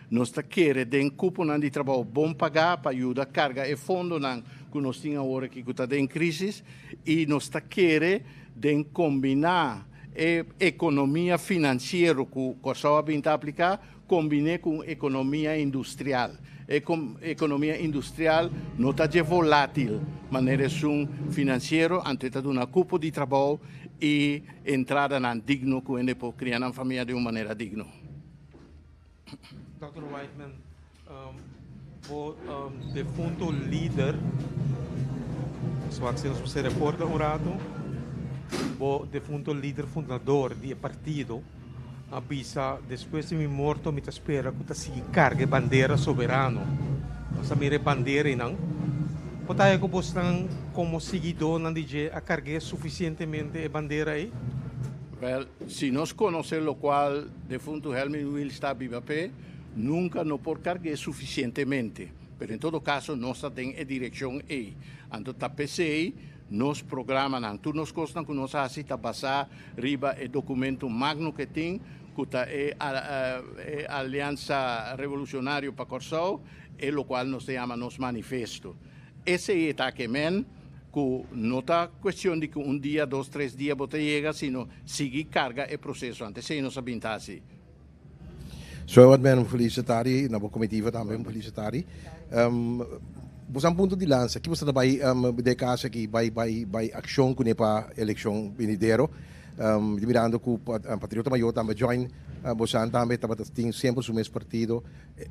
[SPEAKER 17] Nos ta kere den kuponan di trabou bon pagá pa yuda karga e fondonan ku nos tin awor aki ku ta den krísis i nos ta kere den kombiná e ekonomia finansiero ku Kòrsou a bin ta apliká kombiné ku un ekonomia industrial. E ekonomia industrial no ta dje volátil manera esun finansiero, anto e ta duna kupo di trabou i entradanan digno ku hende por kria nan famia di un manera digno.
[SPEAKER 8] Dòkter Whiteman, bo defunto lider, nos wak si nos por sera e porta un rato, bo defunto lider fundador di e partido a bisa despues di mi morto mi ta spera ku ta sigui karga e bandera soberano. Nos a mira e bandera einan. Por ta ku bosnan komo siguidónan di dje a karg'é sufisientemente e bandera ei?
[SPEAKER 17] Wèl, si nos konosé lokual defuntu Helmin Wiels ta biba p'e, nunka no por karg'é sufisientemente. Pero en todo kaso nos ta den e direkshon ei. Anto ta p'esei nos programanan, tur nos kosnan ku nos hasi ta basá riba e dokumento magno ku e tin, ku ta e e Aliansa Revolushonario pa Kòrsou, e lokual nos ta yama nos manifesto. Esei e ta ke men ku no ta kuestion di ku un dia, dos, tres dia bo ta yega, sino sigui karga e proseso. Antes esei nos a bin ta hasi.
[SPEAKER 7] Soe wat men felicitari, na bo comitiva tambe un felicitari. Bo sa un punto di lansa, ki bo sta ta bai den caso aki bai bai bai accion cune pa eleccion venidero? Di mirando cu Patriota Mayor tambe join bosan tambe tabata tin semper su mes partido.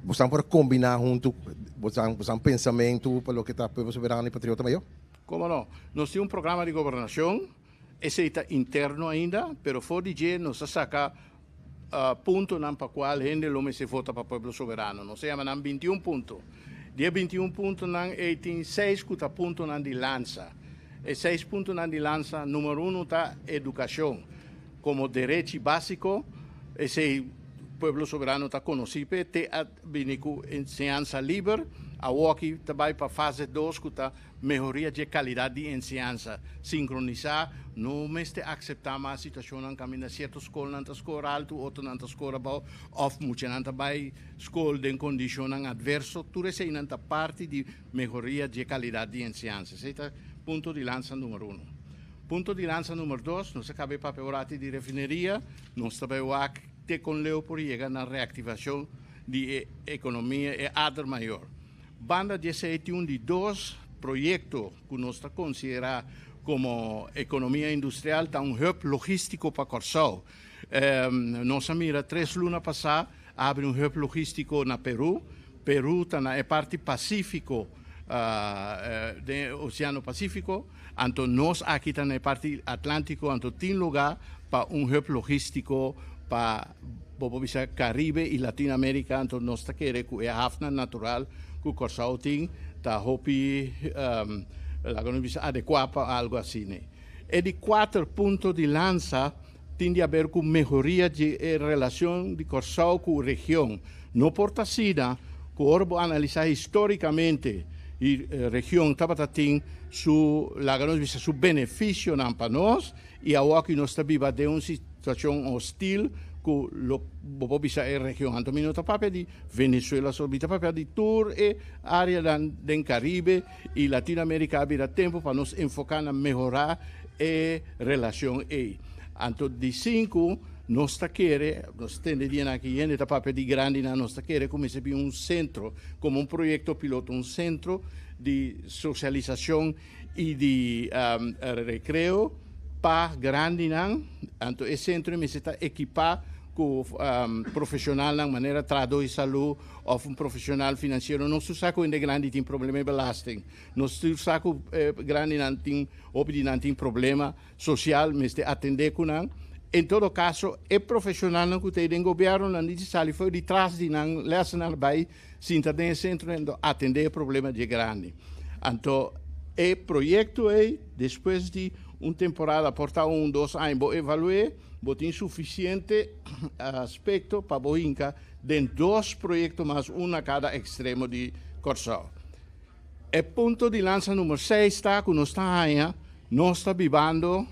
[SPEAKER 7] Bosan por a kombiná huntu bosan bosan pensamentu pa loke ta Pueblo Soberano i Patriota Mayor?
[SPEAKER 17] Komo no? Nos tin un programa di gobernashon, esei ta interno ainda, pero for di dje nos a saka puntonan pa kual hende lo mester vota pa Pueblo Soberano. Nos a yama nan 21 punto. Di e 21 puntonan ei tin seis ku ta puntonan di lansa. E seis puntonan di lansa, numero uno ta edukashon komo derechi básiko, esei Pueblo Soberano ta konosí p'e, te a bini ku enseñansa liber, awoki ta bai pa fase dos ku ta mehoria dje kalidat di enseñansa sinkronisá. No mester akseptá mas situashonnan kaminda sierto skolnan ta skor altu, otronan ta skor abou òf muchanan ta bai skol den kondishonnan atverso. Tur eseinan ta parti di mehoria dje kalidat di enseñansa. Esei ta punto di lansa numero uno. Punto di lansa numero dos, nos a kaba e papia orati di refineria. Nos ta bai wak te kon leu por yega na reaktivashon di e ekonomia, e ader mayor. Banda di esei tin un di dos proyekto ku nos ta konsiderá komo ekonomia industrial ta un hub logístiko pa Kòrsou. Nos a mira tres luna pasá a habri un hub logístiko na Perú. Perú ta na e parti pasífiko den e Oseano Pasífiko, anto nos aki ta na e parti Atlántiko, anto tin lugá pa un hub logístiko pa bo por bisa Karibe i Latinoamérika, anto nos ta kere ku e hafnan natural ku Kòrsou tin ta hopi laga nos bisa adekuá pa algu asina. E di kuater punto di lansa tin di haber ku mehoria di e relashon di Kòrsou ku region. No por ta asina ku ora bo analisá histórikamente i region tabata tin su, laga nos bisa, su benefisionan pa nos i awoki nos ta biba den un situashon hostil ku lo bo por bisa e region. Anto mi no ta papia di Venezuela so, mi ta papia di tur e areanan den Karibe i Latinoamérika. A bira tempu pa nos enfoká na mehorá e relashon ei. Anto di sinku, nos ta kere, nos tende dianan aki hende ta papia di grandinan, nos ta kere ku mester bin un sentro, komo un proyekto piloto, un sentro di sosialisashon i di rekreo pa grandinan. Anto e sentro ei mester ta ekipá ku profeshonalnan manera trahadó di salú òf un profeshonal finansiero. Nos tur sa ku hende grandi tin problema di belasting. Nos tur sa ku grandinan tin, hopi di nan tin problema sosial, mester atendé ku nan. En todo kaso, e profeshonalnan ku ta ei den gobièrnu, nan dici sali for di tras di nan lèsnan bai sinta den e sentro en atendé e problema dje grandi. Anto e proyekto ei, despues di un temporada, por ta un, dos aña, bo evalu'é, bo tin sufisiente aspekto pa bo hinka den dos proyekto mas, un na kada ekstremo di Kòrsou. E punto di lansa numero seis ta ku nos ta haña nos ta bibando,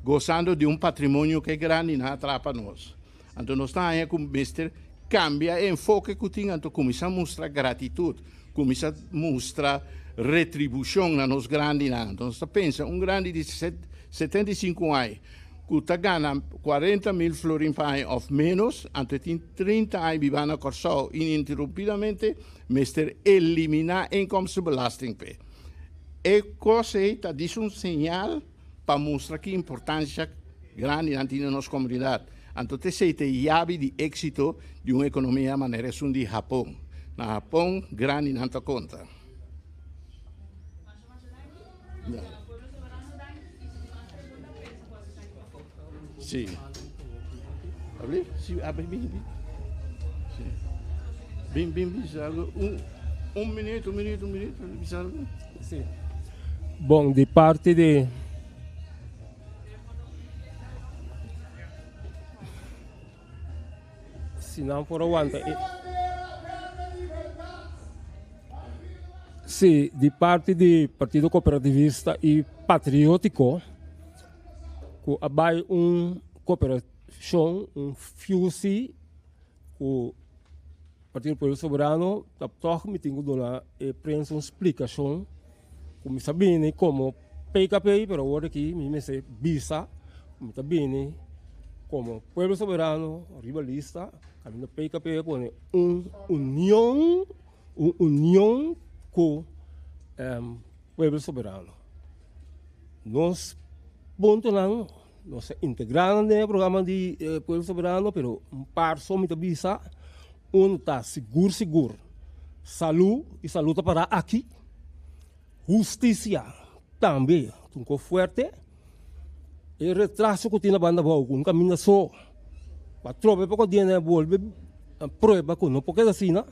[SPEAKER 17] gosando di un patrimonio ke grandi nan a traha pa nos. Anto nos ta haña ku mester Kambia e enfoke ku tin anto kuminsá mustra gratitut, kuminsá mustra retribushon na nos grandinan. Anto nos ta pensa un grandi di 75 aña ku ta gana 40.000 florin pa aña òf ménos, anto e tin 30 aña bibá na Kòrsou ininterumpidamente, mester eliminá inkomstenbelasting p'e. E kos ei ta dis un señal pa mustra ki importansha grandinan tin den nos komunidat. Anto t'esei ta e yabi di éksito di un ekonomia manera esun di Hapon. Na Hapon grandinan ta konta. Sí. Abri? Sí, abri, bin, bin. Sí. Bin, bin, bisa algo. Un, un minuut, un minuut, un minuut, bisa algo.
[SPEAKER 18] Sí. Bon, di parti di Si nan por a wanta e Sí, di parti di Partido Cooperativista y Patriótico ku a bai un koperashon, un fusie ku Partido Pueblo Soberano, ta tòg mi tin ku duna e prensa un splikashon ku mi sa bini komo PKP, pero awor aki mi mester bisa ku mi ta bini komo Pueblo Soberano riba lista kaminda PKP a pone un union, un union ku Pueblo Soberano. Nos puntonan, nos ta integrá nan den e programa di Pueblo Soberano, pero un par so mi ta bisa, unu ta sigur sigur salú i salú ta pará aki, hustisia tambe ta un kos fuerte, e retraso ku tin na banda abou ku un kaminda so pa trobe poko dia nan a bolbe prueba ku no por keda asina,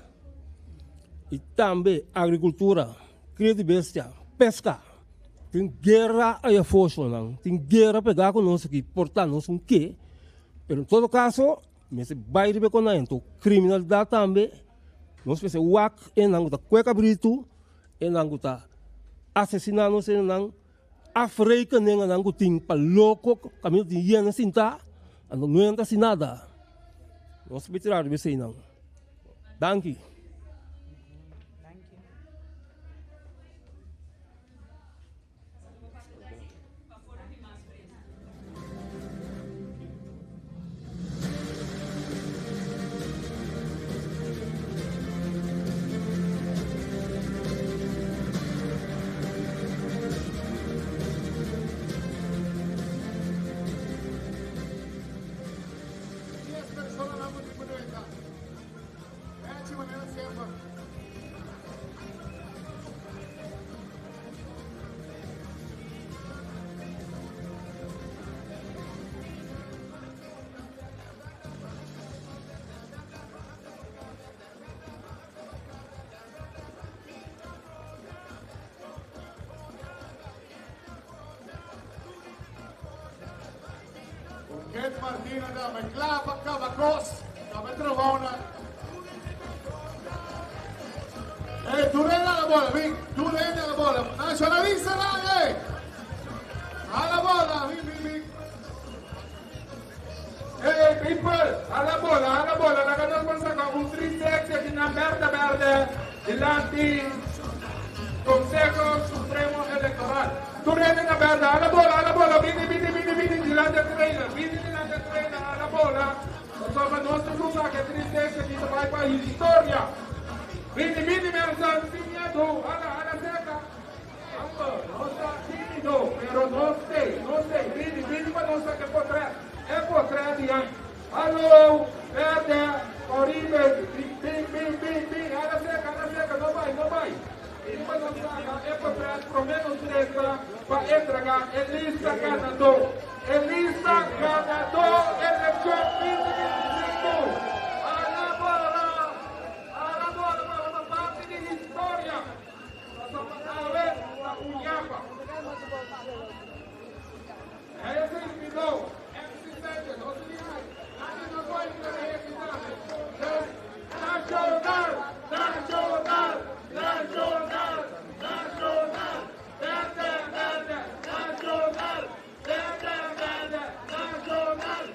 [SPEAKER 18] i tambe agrikultura, kria di bestia, peska. Tin guera aya foshonan, tin guera pegá ku nos aki, por ta nos un ke, pero en todo kaso mester bai riba e konai. Anto kriminalidat tambe nos mester wak esnan ku ta kue kabritu, esnan ku ta asesiná nos hendenan, afrekenen esnan ku tin pa loko kaminda tin yena sintá, anto no hende ta hasi nada. Nos por tira riba eseinan. Danki.
[SPEAKER 19] Ket Martina dame kla pa kaba kos, kaba e trabounan. Hey, tur hende a la bola, bin, tur hende a la bola. Nacionalistanan, hey! A la bola, bin, bin, bin.
[SPEAKER 20] Hey, people, a la bola, a la bola. Laga nos por saka un tristexi aki na berde berde dilanti Conseho Supremo Electoral. Tur hende na berde, a la bola, a la bola, bini, bini, bini, bini dilanti e trailer, bini dilanti e trailer, a la bola. Pasobra nos ta lusa ku e tristesa aki ta bai pa historia. Bini, bini, mensen, sin miedu, hala, hala serka. Amber, nos ta timido, pero nos t'ei, nos t'ei. Bini, bini pa nos saka e potret, e potret di an. Hallo, berde, oribe, bin, bin, bin, bin, bin, hala serka, hala serka, no bai, no bai. Bini pa nos saka e potret promé nos drenta pa entregá e lista ganadó. E lista ganadó elekshon 2025. Hala bola, hala bola pa forma parti di historia. Pasobra awe ta un yapa. Ese inspiró MC Sanchez, no se diga, nadie no puede entrar aquí tambe. Dus, Nacional, Nacional, Nacional, Nacional, Verde, Verde, Nacional, Verde, Verde, Nacional.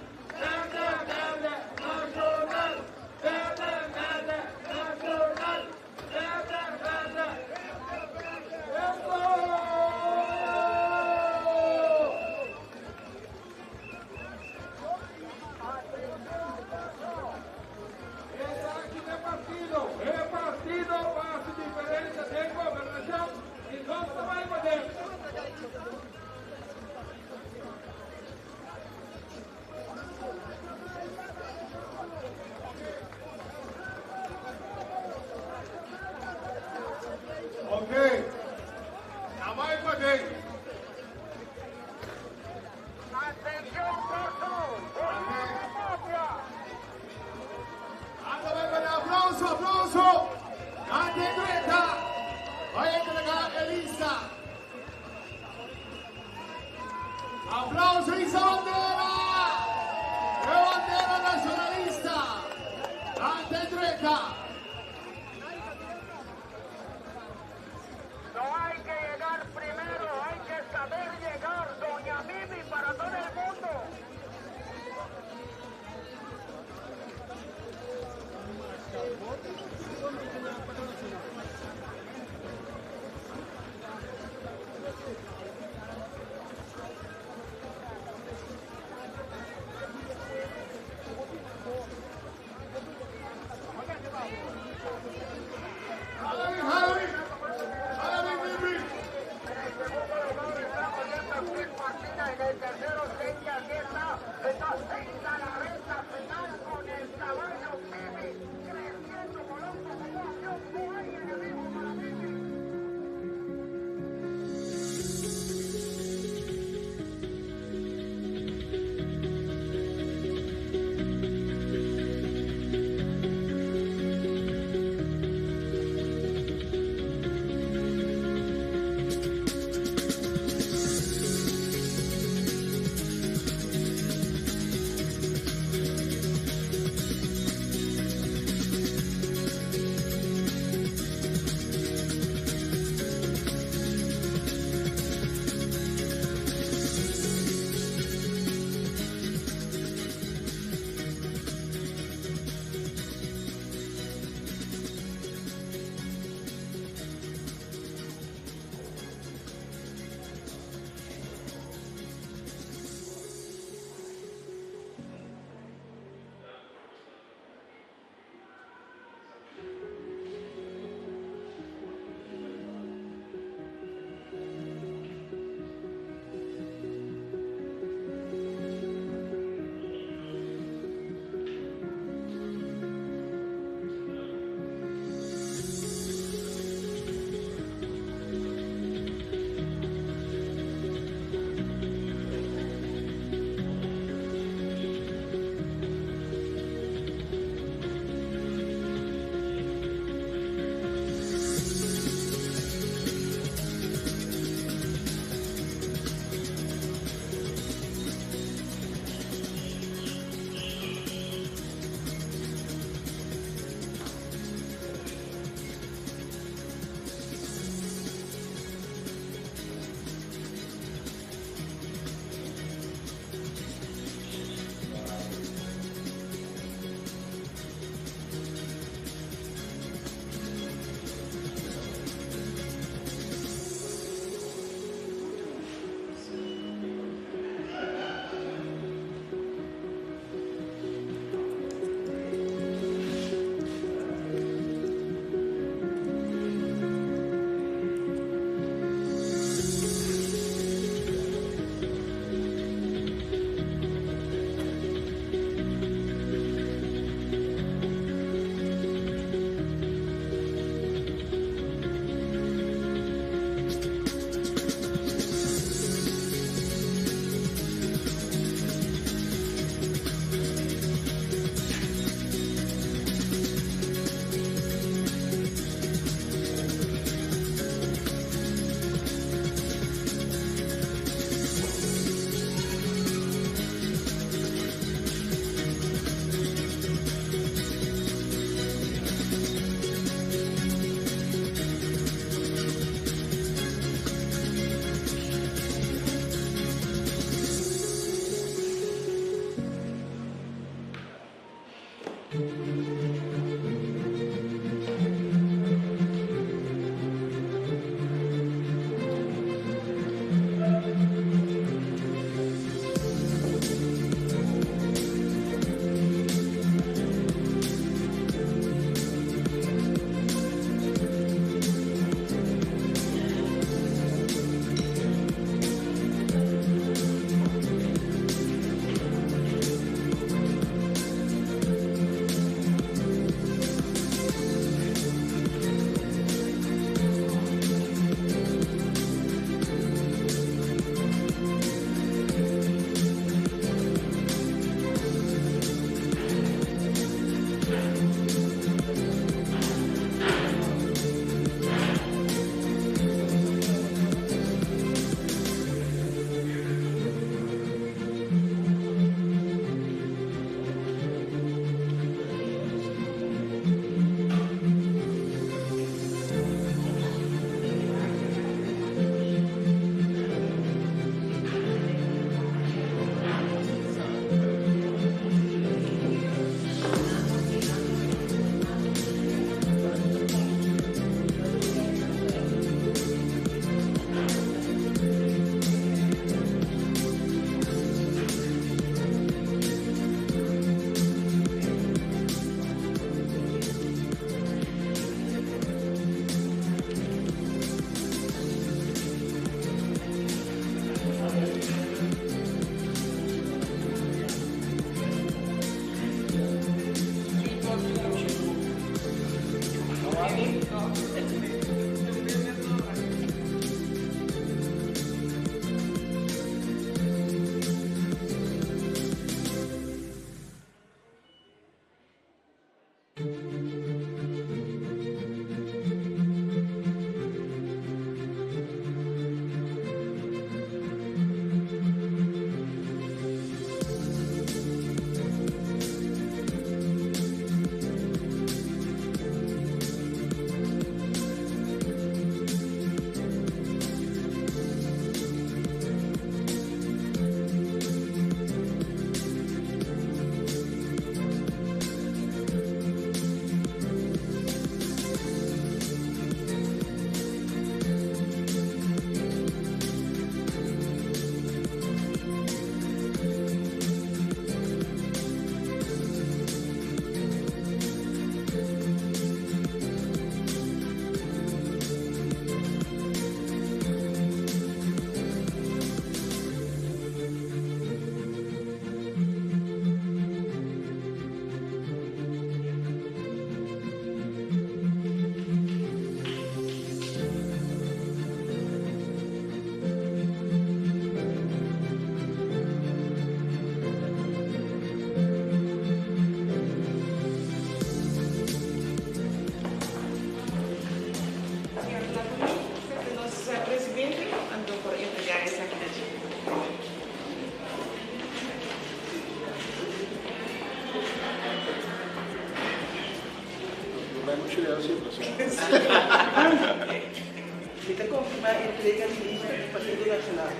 [SPEAKER 1] konfirmá entrega di lista di Partido Nashonal.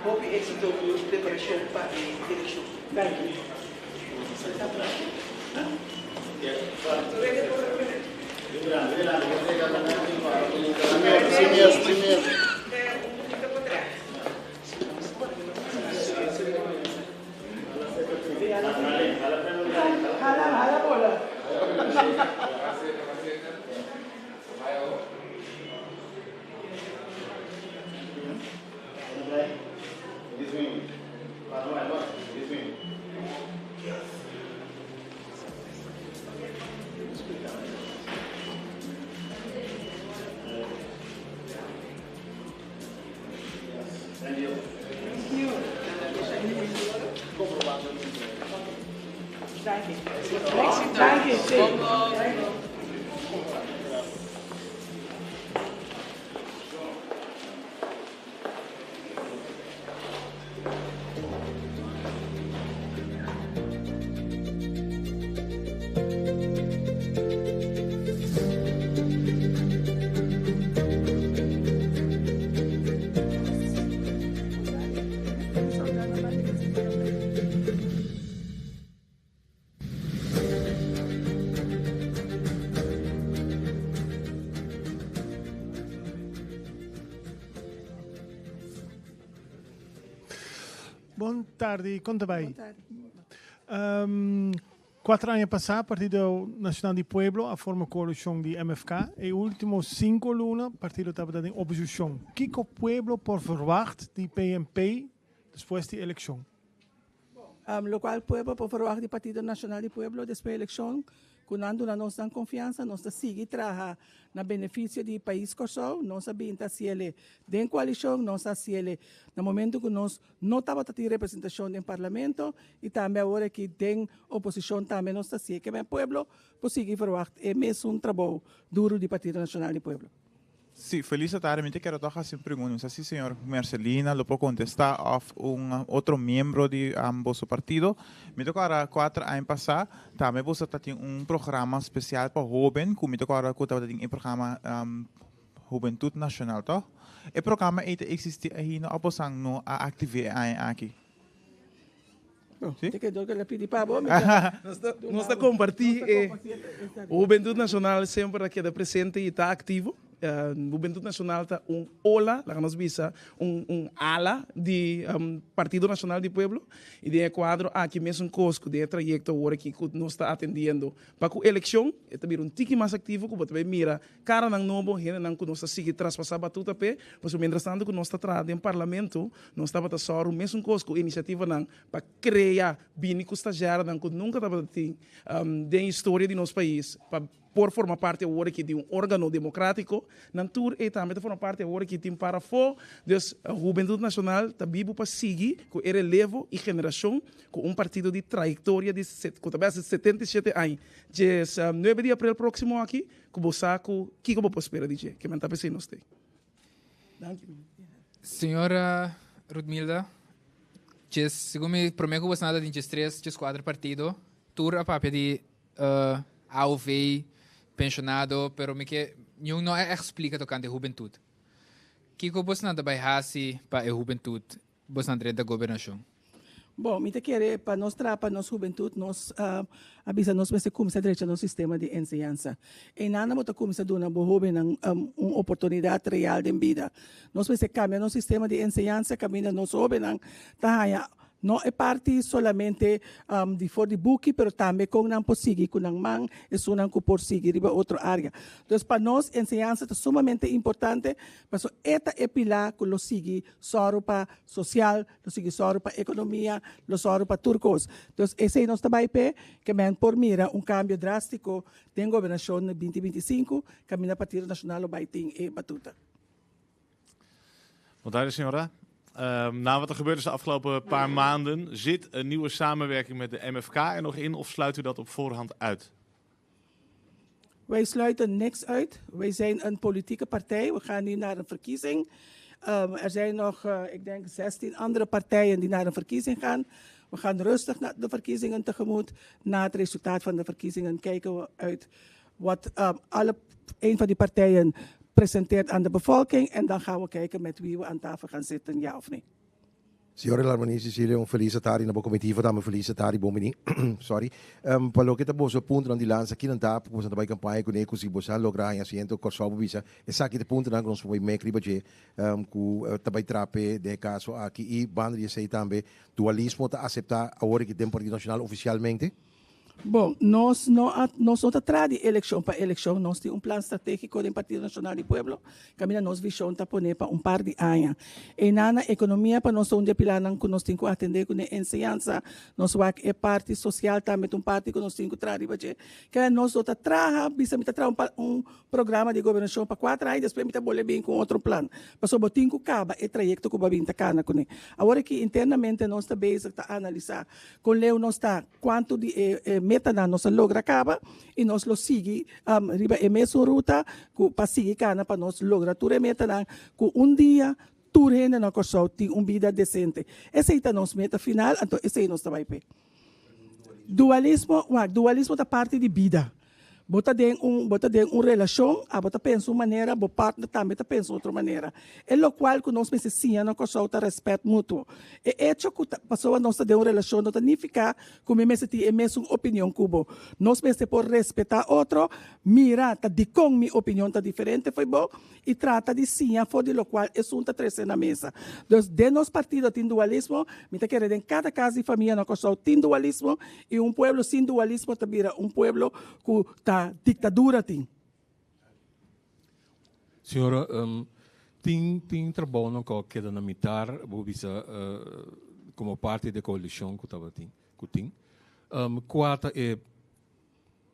[SPEAKER 1] Hopi éksito ku preparashon pa e elekshon. Danki.
[SPEAKER 4] Bon tardi, kon ta bai? Cuatro aña pasá Partido Nacional di Pueblo a forma coalicion di MFK. E ultimo cinco luna partido tabata den oposicion. Kico pueblo por verwacht di PNP despues di eleccion?
[SPEAKER 1] Locual pueblo por verwacht di Partido Nacional di Pueblo despues eleccion cu nan duna nos nan confiansa, nos ta sigui traha na beneficio di pais Corsou. Nos a bin ta haciele den coalicion, nos a haciele na momento cu nos no tabata tin representacion den Parlamento y tambe awor aki den oposicion tambe nos ta hacié. Ke men pueblo por sigui verwacht e mesun trabou duro di Partido Nacional di Pueblo.
[SPEAKER 5] Sí, felis atardi. Mi ta kere tòg hasi un pregunta. Mi sa si señor Mercelina lo por kontestá òf un otro miembro di boso partido. Mi ta kòrda kuater aña pasá tambe boso ta tin un programa spesial pa hóben ku mi ta kòrda ku tabata tin e programa Hubentut Nashonal, tòg? E programa ei ta eksistí ainda òf bosan no a aktiv'é e aña aki?
[SPEAKER 1] Sí?
[SPEAKER 8] Nos ta kompartí e Hubentut Nashonal semper ta keda presente i ta aktivo. Hubentut Nashonal ta un ola, laga nos bisa, un ala di Partido Nashonal di Pueblo. I den e kuadro aki mesun kos ku den e trayekto awor aki ku nos ta atendiendo pa ku elekshon, e ta bira un tiki mas aktivo ku bo ta bai mira Karanan nobo, hendenan ku nos ta sigui traspasá batuta p'e, pasobra mientrastantu ku nos ta traha den parlamento, nos tabata sòru mesun kos ku inisiativanan pa krea bini ku stazjèranan ku nunka tabata tin den historia di nos pais pa por forma parti awor aki di un órgano demokrátiko. Nan tur ei tambe ta forma parti awor aki tin para afó. Dus Hubentut Nashonal ta bibu pa sigui ku e relevo i generashon ku un partido di trayektoria di ku ta bèsè 77 aña. Djes nuebe di aprel próksimo aki Ku bo sa ku kiko bo por spera di dje. Ke men ta pesei nos te.
[SPEAKER 1] Danki.
[SPEAKER 12] Señora Rutmilda, djes, segun mi, prome ku bosnan ta tin djes tres, djes kuater partido, tur a papia di AOV, pensionado, pero mi ke niun no a ègt splika tokante hubentut. Kiko bosnan ta bai hasi pa e hubentut Bosnan drenta gobernashon.
[SPEAKER 1] Bon, mi ta kere pa nos traha pa nos hubentut, nos a bisa nos mester kumsa drecha nos sistema di enseñansa. Einan bo ta kumsa duna bo hobennan un oportunidat real den bida. Nos mester kambia nos sistema di enseñansa kaminda nos hobennan ta haña no e parti solamente di for di buki pero tambe kon nan por sigui ku nan man, esunnan ku por sigui riba otro área. Dus pa nos enseñansa ta sumamente importante pasobra e ta e pilá ku lo sigui Sòru pa sosial, lo sigui sòru pa ekonomia, lo sòru pa tur kos. Entonces esei nos ta bai p'e ke men por mira un kambio drástiko den gobernashon na binti 25, kaminda Partido Nashonal lo bai tin e batuta.
[SPEAKER 21] Bon tardi señora. Na wat er gebeurd is de afgelopen paar maanden, zit een nieuwe samenwerking met de MFK er nog in of sluit u dat op voorhand uit?
[SPEAKER 1] Wij sluiten niks uit. Wij zijn een politieke partij. We gaan nu naar een verkiezing. Um, er zijn nog, uh, ik denk, 16 andere partijen die naar een verkiezing gaan. We gaan rustig naar de verkiezingen tegemoet. Na het resultaat van de verkiezingen kijken we uit wat um, alle, een van die partijen presenteert aan de bevolking en dan gaan we kijken met wie we aan tafel gaan zitten, ja of nee.
[SPEAKER 7] Señora Larmonie Cecilia, un felis atari na bo comitiva tambe felis atari bon bini. Sorry. Um, pa loke ta boso puntonan di lansa, kinan ta ku boso ta bai campaña kuné ku si boso a logra haña asiento Kòrsou bo bisa esaki ta puntonan ku nos por bai mek riba dje um, ku ta bai trape den e kaso aki i banda di esei tambe dualismo ta aseptá awor aki den Partido Nacional ofisialmente?
[SPEAKER 1] Bon, nos no a, nos no ta traha di elekshon pa elekshon, nos tin un plan stratégiko den Partido Nashonal di Pueblo, kaminda nos vishon ta pone pa un par di aña. Einan na ekonomia pa nos ta un di e pilarnan ku nos tin ku atendé kuné, enseñansa, nos wak e parti sosial tambe ta un parti ku nos tin ku traha riba dje. Keda nos no ta traha, bisa mi ta traha un un programa di gobernashon pa kuater aña i despues mi ta bolbe bin ku un otro plan, pasobra bo tin ku kaba e trayekto ku bo a bin ta kana kuné. Awor aki internamente nos ta bezig ta analisá kon leu nos ta. Kuantu di e metanan nos a logra kaba i nos lo sigui riba e mesun ruta ku pa sigui kana pa nos logra tur e metanan ku un dia tur hende na Kòrsou tin un bida desente. Esei ta nos meta final, anto esei nos ta bai p'e. Dualismo, wak, dualismo ta parti di bida. Bo ta den un bo ta den un relashon, abo ta pensa un manera, bo partner tambe ta pensa otro manera. E lokual ku nos mester siña na Kòrsou ta rèspèt mutuo. E echo ku ta pasobra nos ta den un relashon no ta nifiká ku mi mester tin e mesun opinion ku bo. Nos mester por respetá otro, mira ta dikon mi opinion ta diferente fo'i bo i trata di siña for di lokual esun ta trese na mesa. Dus den nos partido tin dualismo, mi ta kere den kada kas di famia na Kòrsou tin dualismo i un pueblo sin dualismo ta bira un pueblo ku ta diktadura tin.
[SPEAKER 10] Señora, tin tin trabounan ku a keda na mitar, bo bisa komo parti di e koalishon ku tabatin ku tin. Kua ta e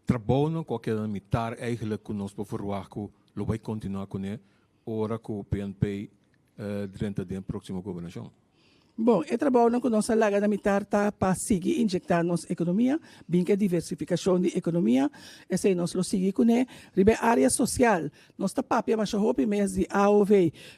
[SPEAKER 10] Trabounan ku a keda na mitar eigenlijk ku nos por verwagt ku lo bai kontinuá kuné ora ku PNP drenta den próksimo gobernashon.
[SPEAKER 1] Bon, e trabounan ku nos a laga na mitar ta pa sigui injektá nos ekonomia, bin ku e diversifikashon di ekonomia, esei nos lo sigui kuné. Riba e área sosial, nos ta papia masha hopi mes di aov,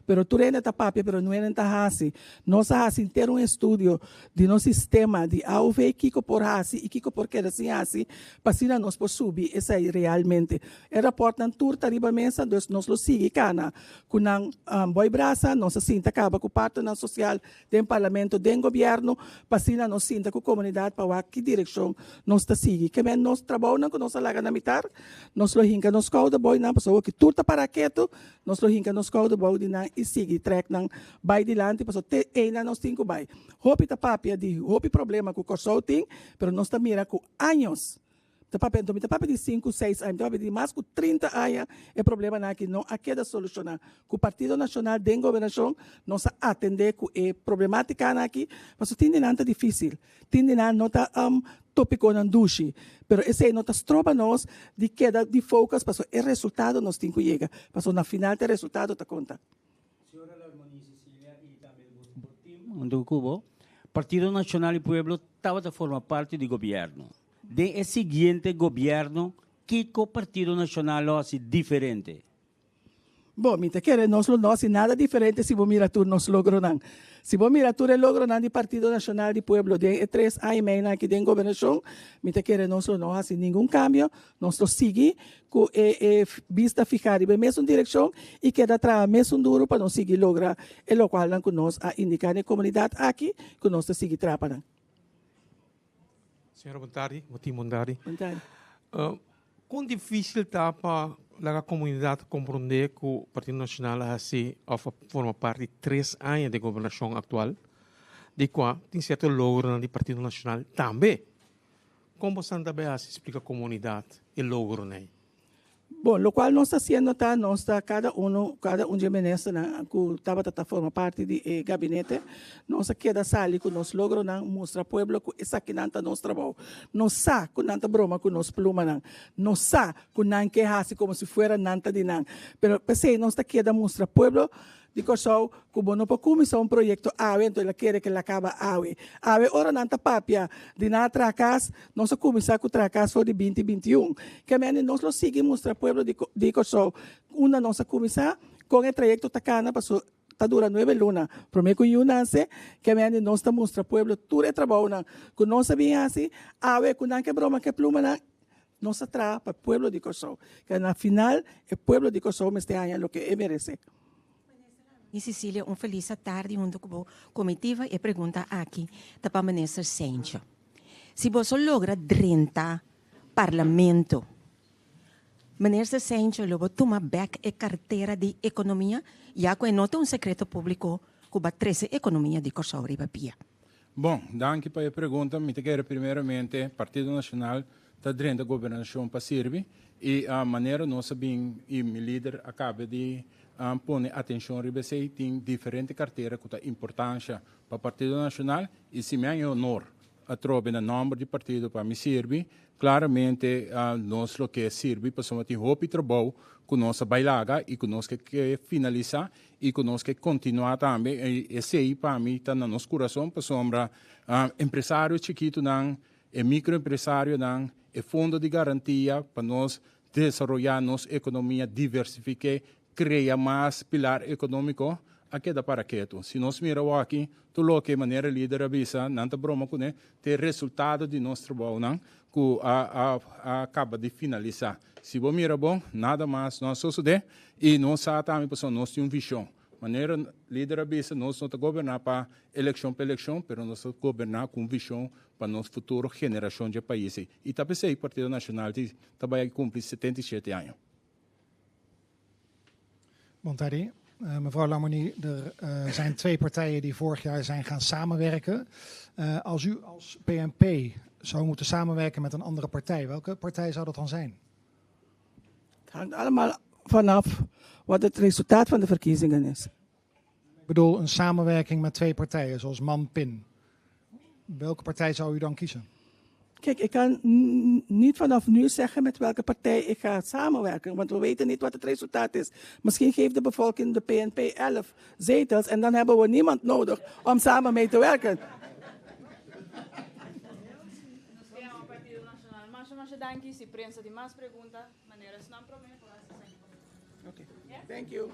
[SPEAKER 1] pero tur hende ta papia pero no hende ta hasi. Nos a hasi henter un estudio di nos sistema di aov, kiko por hasi i kiko por keda sin hasi, pa asina nos por subi esei realmente. E raportnan tur ta riba mesa, dus nos lo sigui kana ku nan boi brasa. Nos a sinta kaba ku partnernan sosial den parlamento, den gobièrnu, pa asina nos sinta ku komunidat pa wak ki direkshon nos ta sigui. Ke men nos trabounan ku nos a laga na mitar, nos lo hinka nos kouder bou di nan, pasobra awor ki tur ta para ketu, nos lo hinka nos kouder bou di nan i sigui trèk nan bai dilanti, pasobra te einan nos tin ku bai. Hopi ta papia di hopi problema ku Kòrsou tin, pero nos ta mira ku años ta papia, anto mi ta papia di sinku, seis aña, mi ta papia di mas ku trinta aña e problemanan aki no a keda solushoná. Ku Partido Nashonal den gobernashon nos a atendé ku e problemátikanan aki, pasobra tin di nan ta difísil, tin di nan no ta tópikonan dushi, pero esei no ta stroba nos di keda di focus pasobra e resultado nos tin ku yega, pasobra na final ta e resultado ta konta.
[SPEAKER 6] Señora Larmonie Cecilia y tambe bo team hunto cu bo, Partido Nacional y Pueblo tabata forma parti di gobierno. Den e siguiente gobierno kico Partido Nacional lo haci diferente?
[SPEAKER 1] Bo, mi ta kere nos lo no haci nada diferente si bo mira tur nos logronan. Si bo mira tur e logronan di Partido Nacional di Pueblo den e tres aña y meinan aki den gobernacion, mi ta kere nos lo no haci ningun cambio, nos lo sigui ku e e bista fihá riba e mesun direkshon i keda traha mesun duru pa nos sigui logra e lokualnan ku nos a indiká na e komunidat aki ku nos ta sigui traha pa nan.
[SPEAKER 8] Señora bon tardi, bo tin bon tardi.
[SPEAKER 1] Bon tardi.
[SPEAKER 8] Kon difísil ta pa laga komunidat komprondé ku Partido Nashonal a hasi òf a forma parti tres aña den gobernashon aktual, di kua tin sierto logronan di Partido Nashonal tambe? Kon bo Santa Bea hasi splika komunidat e logronan ei?
[SPEAKER 1] Bon, lokual nos ta hasiendo ta nos ta kada uno, kada un di e ministernan ku tabata ta forma parti di e gabinete, nos a keda sali ku nos logronan, mustra pueblo ku esakinan ta nos trabou. Nos sa ku nan ta broma ku nos plumanan, nos sa ku nan ke hasi komo si fuera nan ta di nan, pero p'esei nos ta keda mustra pueblo Di Kòrsou ku bo no por kuminsá un proyekto awe anto el a kere ku el a kaba awe. Awe ora nan ta papia di nan a traha kas, nos a kuminsá ku traha kas for di binti 21. Ke mende nos lo sigui mustra pueblo di di Kòrsou unda nos a kuminsá, kon e trayekto ta kana paso ta dura nuebe luna promé ku yu nase. Ke mende nos ta mustra pueblo tur e trabounan ku nos a bin hasi awe ku nan ke broma ke plumanan. Nos ta traha pa pueblo di Kòrsou. Ke na final e pueblo di Kòrsou mester haña loke e meresé.
[SPEAKER 2] Mi Cecilia, un felis atardi hunto ku bo komitiva. E pregunta aki ta pa Minister Cijntje. Si boso logra drenta Parlamento, Minister Cijntje lo bo tuma bek e kartera di ekonomia, ya ku e no ta un sekreto públiko ku bo a trese ekonomia di Kòrsou riba pia?
[SPEAKER 22] Bon, danki pa e pregunta. Mi ta kere primeramente Partido Nacional ta drenta gobernacion pa sirbi y manera nos a bin y mi lider a caba di pone atencion riba esey tin diferente cartera cu ta importancia pa Partido Nacional y si mi a e honor atrobe na nomber di partido pa mi sirbi, claramente nos lo ke sirbi pasobra tin hopi trabou cu nos a bay laga y cu nos ke ke finalisa y cu nos ke continua tambe y esey pa mi ta na nos curason pasobra empresario chikitonan, e microempresarionan, e fondo di garantia pa nos desaroya nos economia, diversifique, crea mas pilar economico a keda para ketu. Si nos mira awaki, tur loke manera lider a bisa, nan ta broma cune, ta e resultado di nos trabounan cu a a caba di finalisa. Si bo mira bon, nada mas no a sosode y nos sa tambe pasobra nos tin un vision. Manera lider a bisa, nos no ta goberna pa eleccion pa eleccion, pero nos ta goberna cu un vision pa nos futuro generacion dje pais ey. Y ta p'esey Partido Nacional ta bay cumpli 77 aña.
[SPEAKER 23] Bon tardi. Mevrouw Larmonie, er zijn twee partijen die vorig jaar zijn gaan samenwerken. Als u als PNP zou moeten samenwerken met een andere partij, welke partij zou dat dan zijn?
[SPEAKER 1] Het hangt allemaal vanaf wat het resultaat van de verkiezingen is.
[SPEAKER 23] Ik bedoel, een samenwerking met twee partijen, zoals MAN-PIN. Welke partij zou u dan kiezen?
[SPEAKER 1] Kijk, ik kan niet vanaf nu zeggen met welke partij ik ga samenwerken, want we weten niet wat het resultaat is. Misschien geeft de bevolking de PNP 11 zetels en dan hebben we niemand nodig om samen mee te werken.
[SPEAKER 3] Danki. Si prensa tin mas pregunta, manera esnan prome por hasi esaki.
[SPEAKER 1] Okay. Thank you.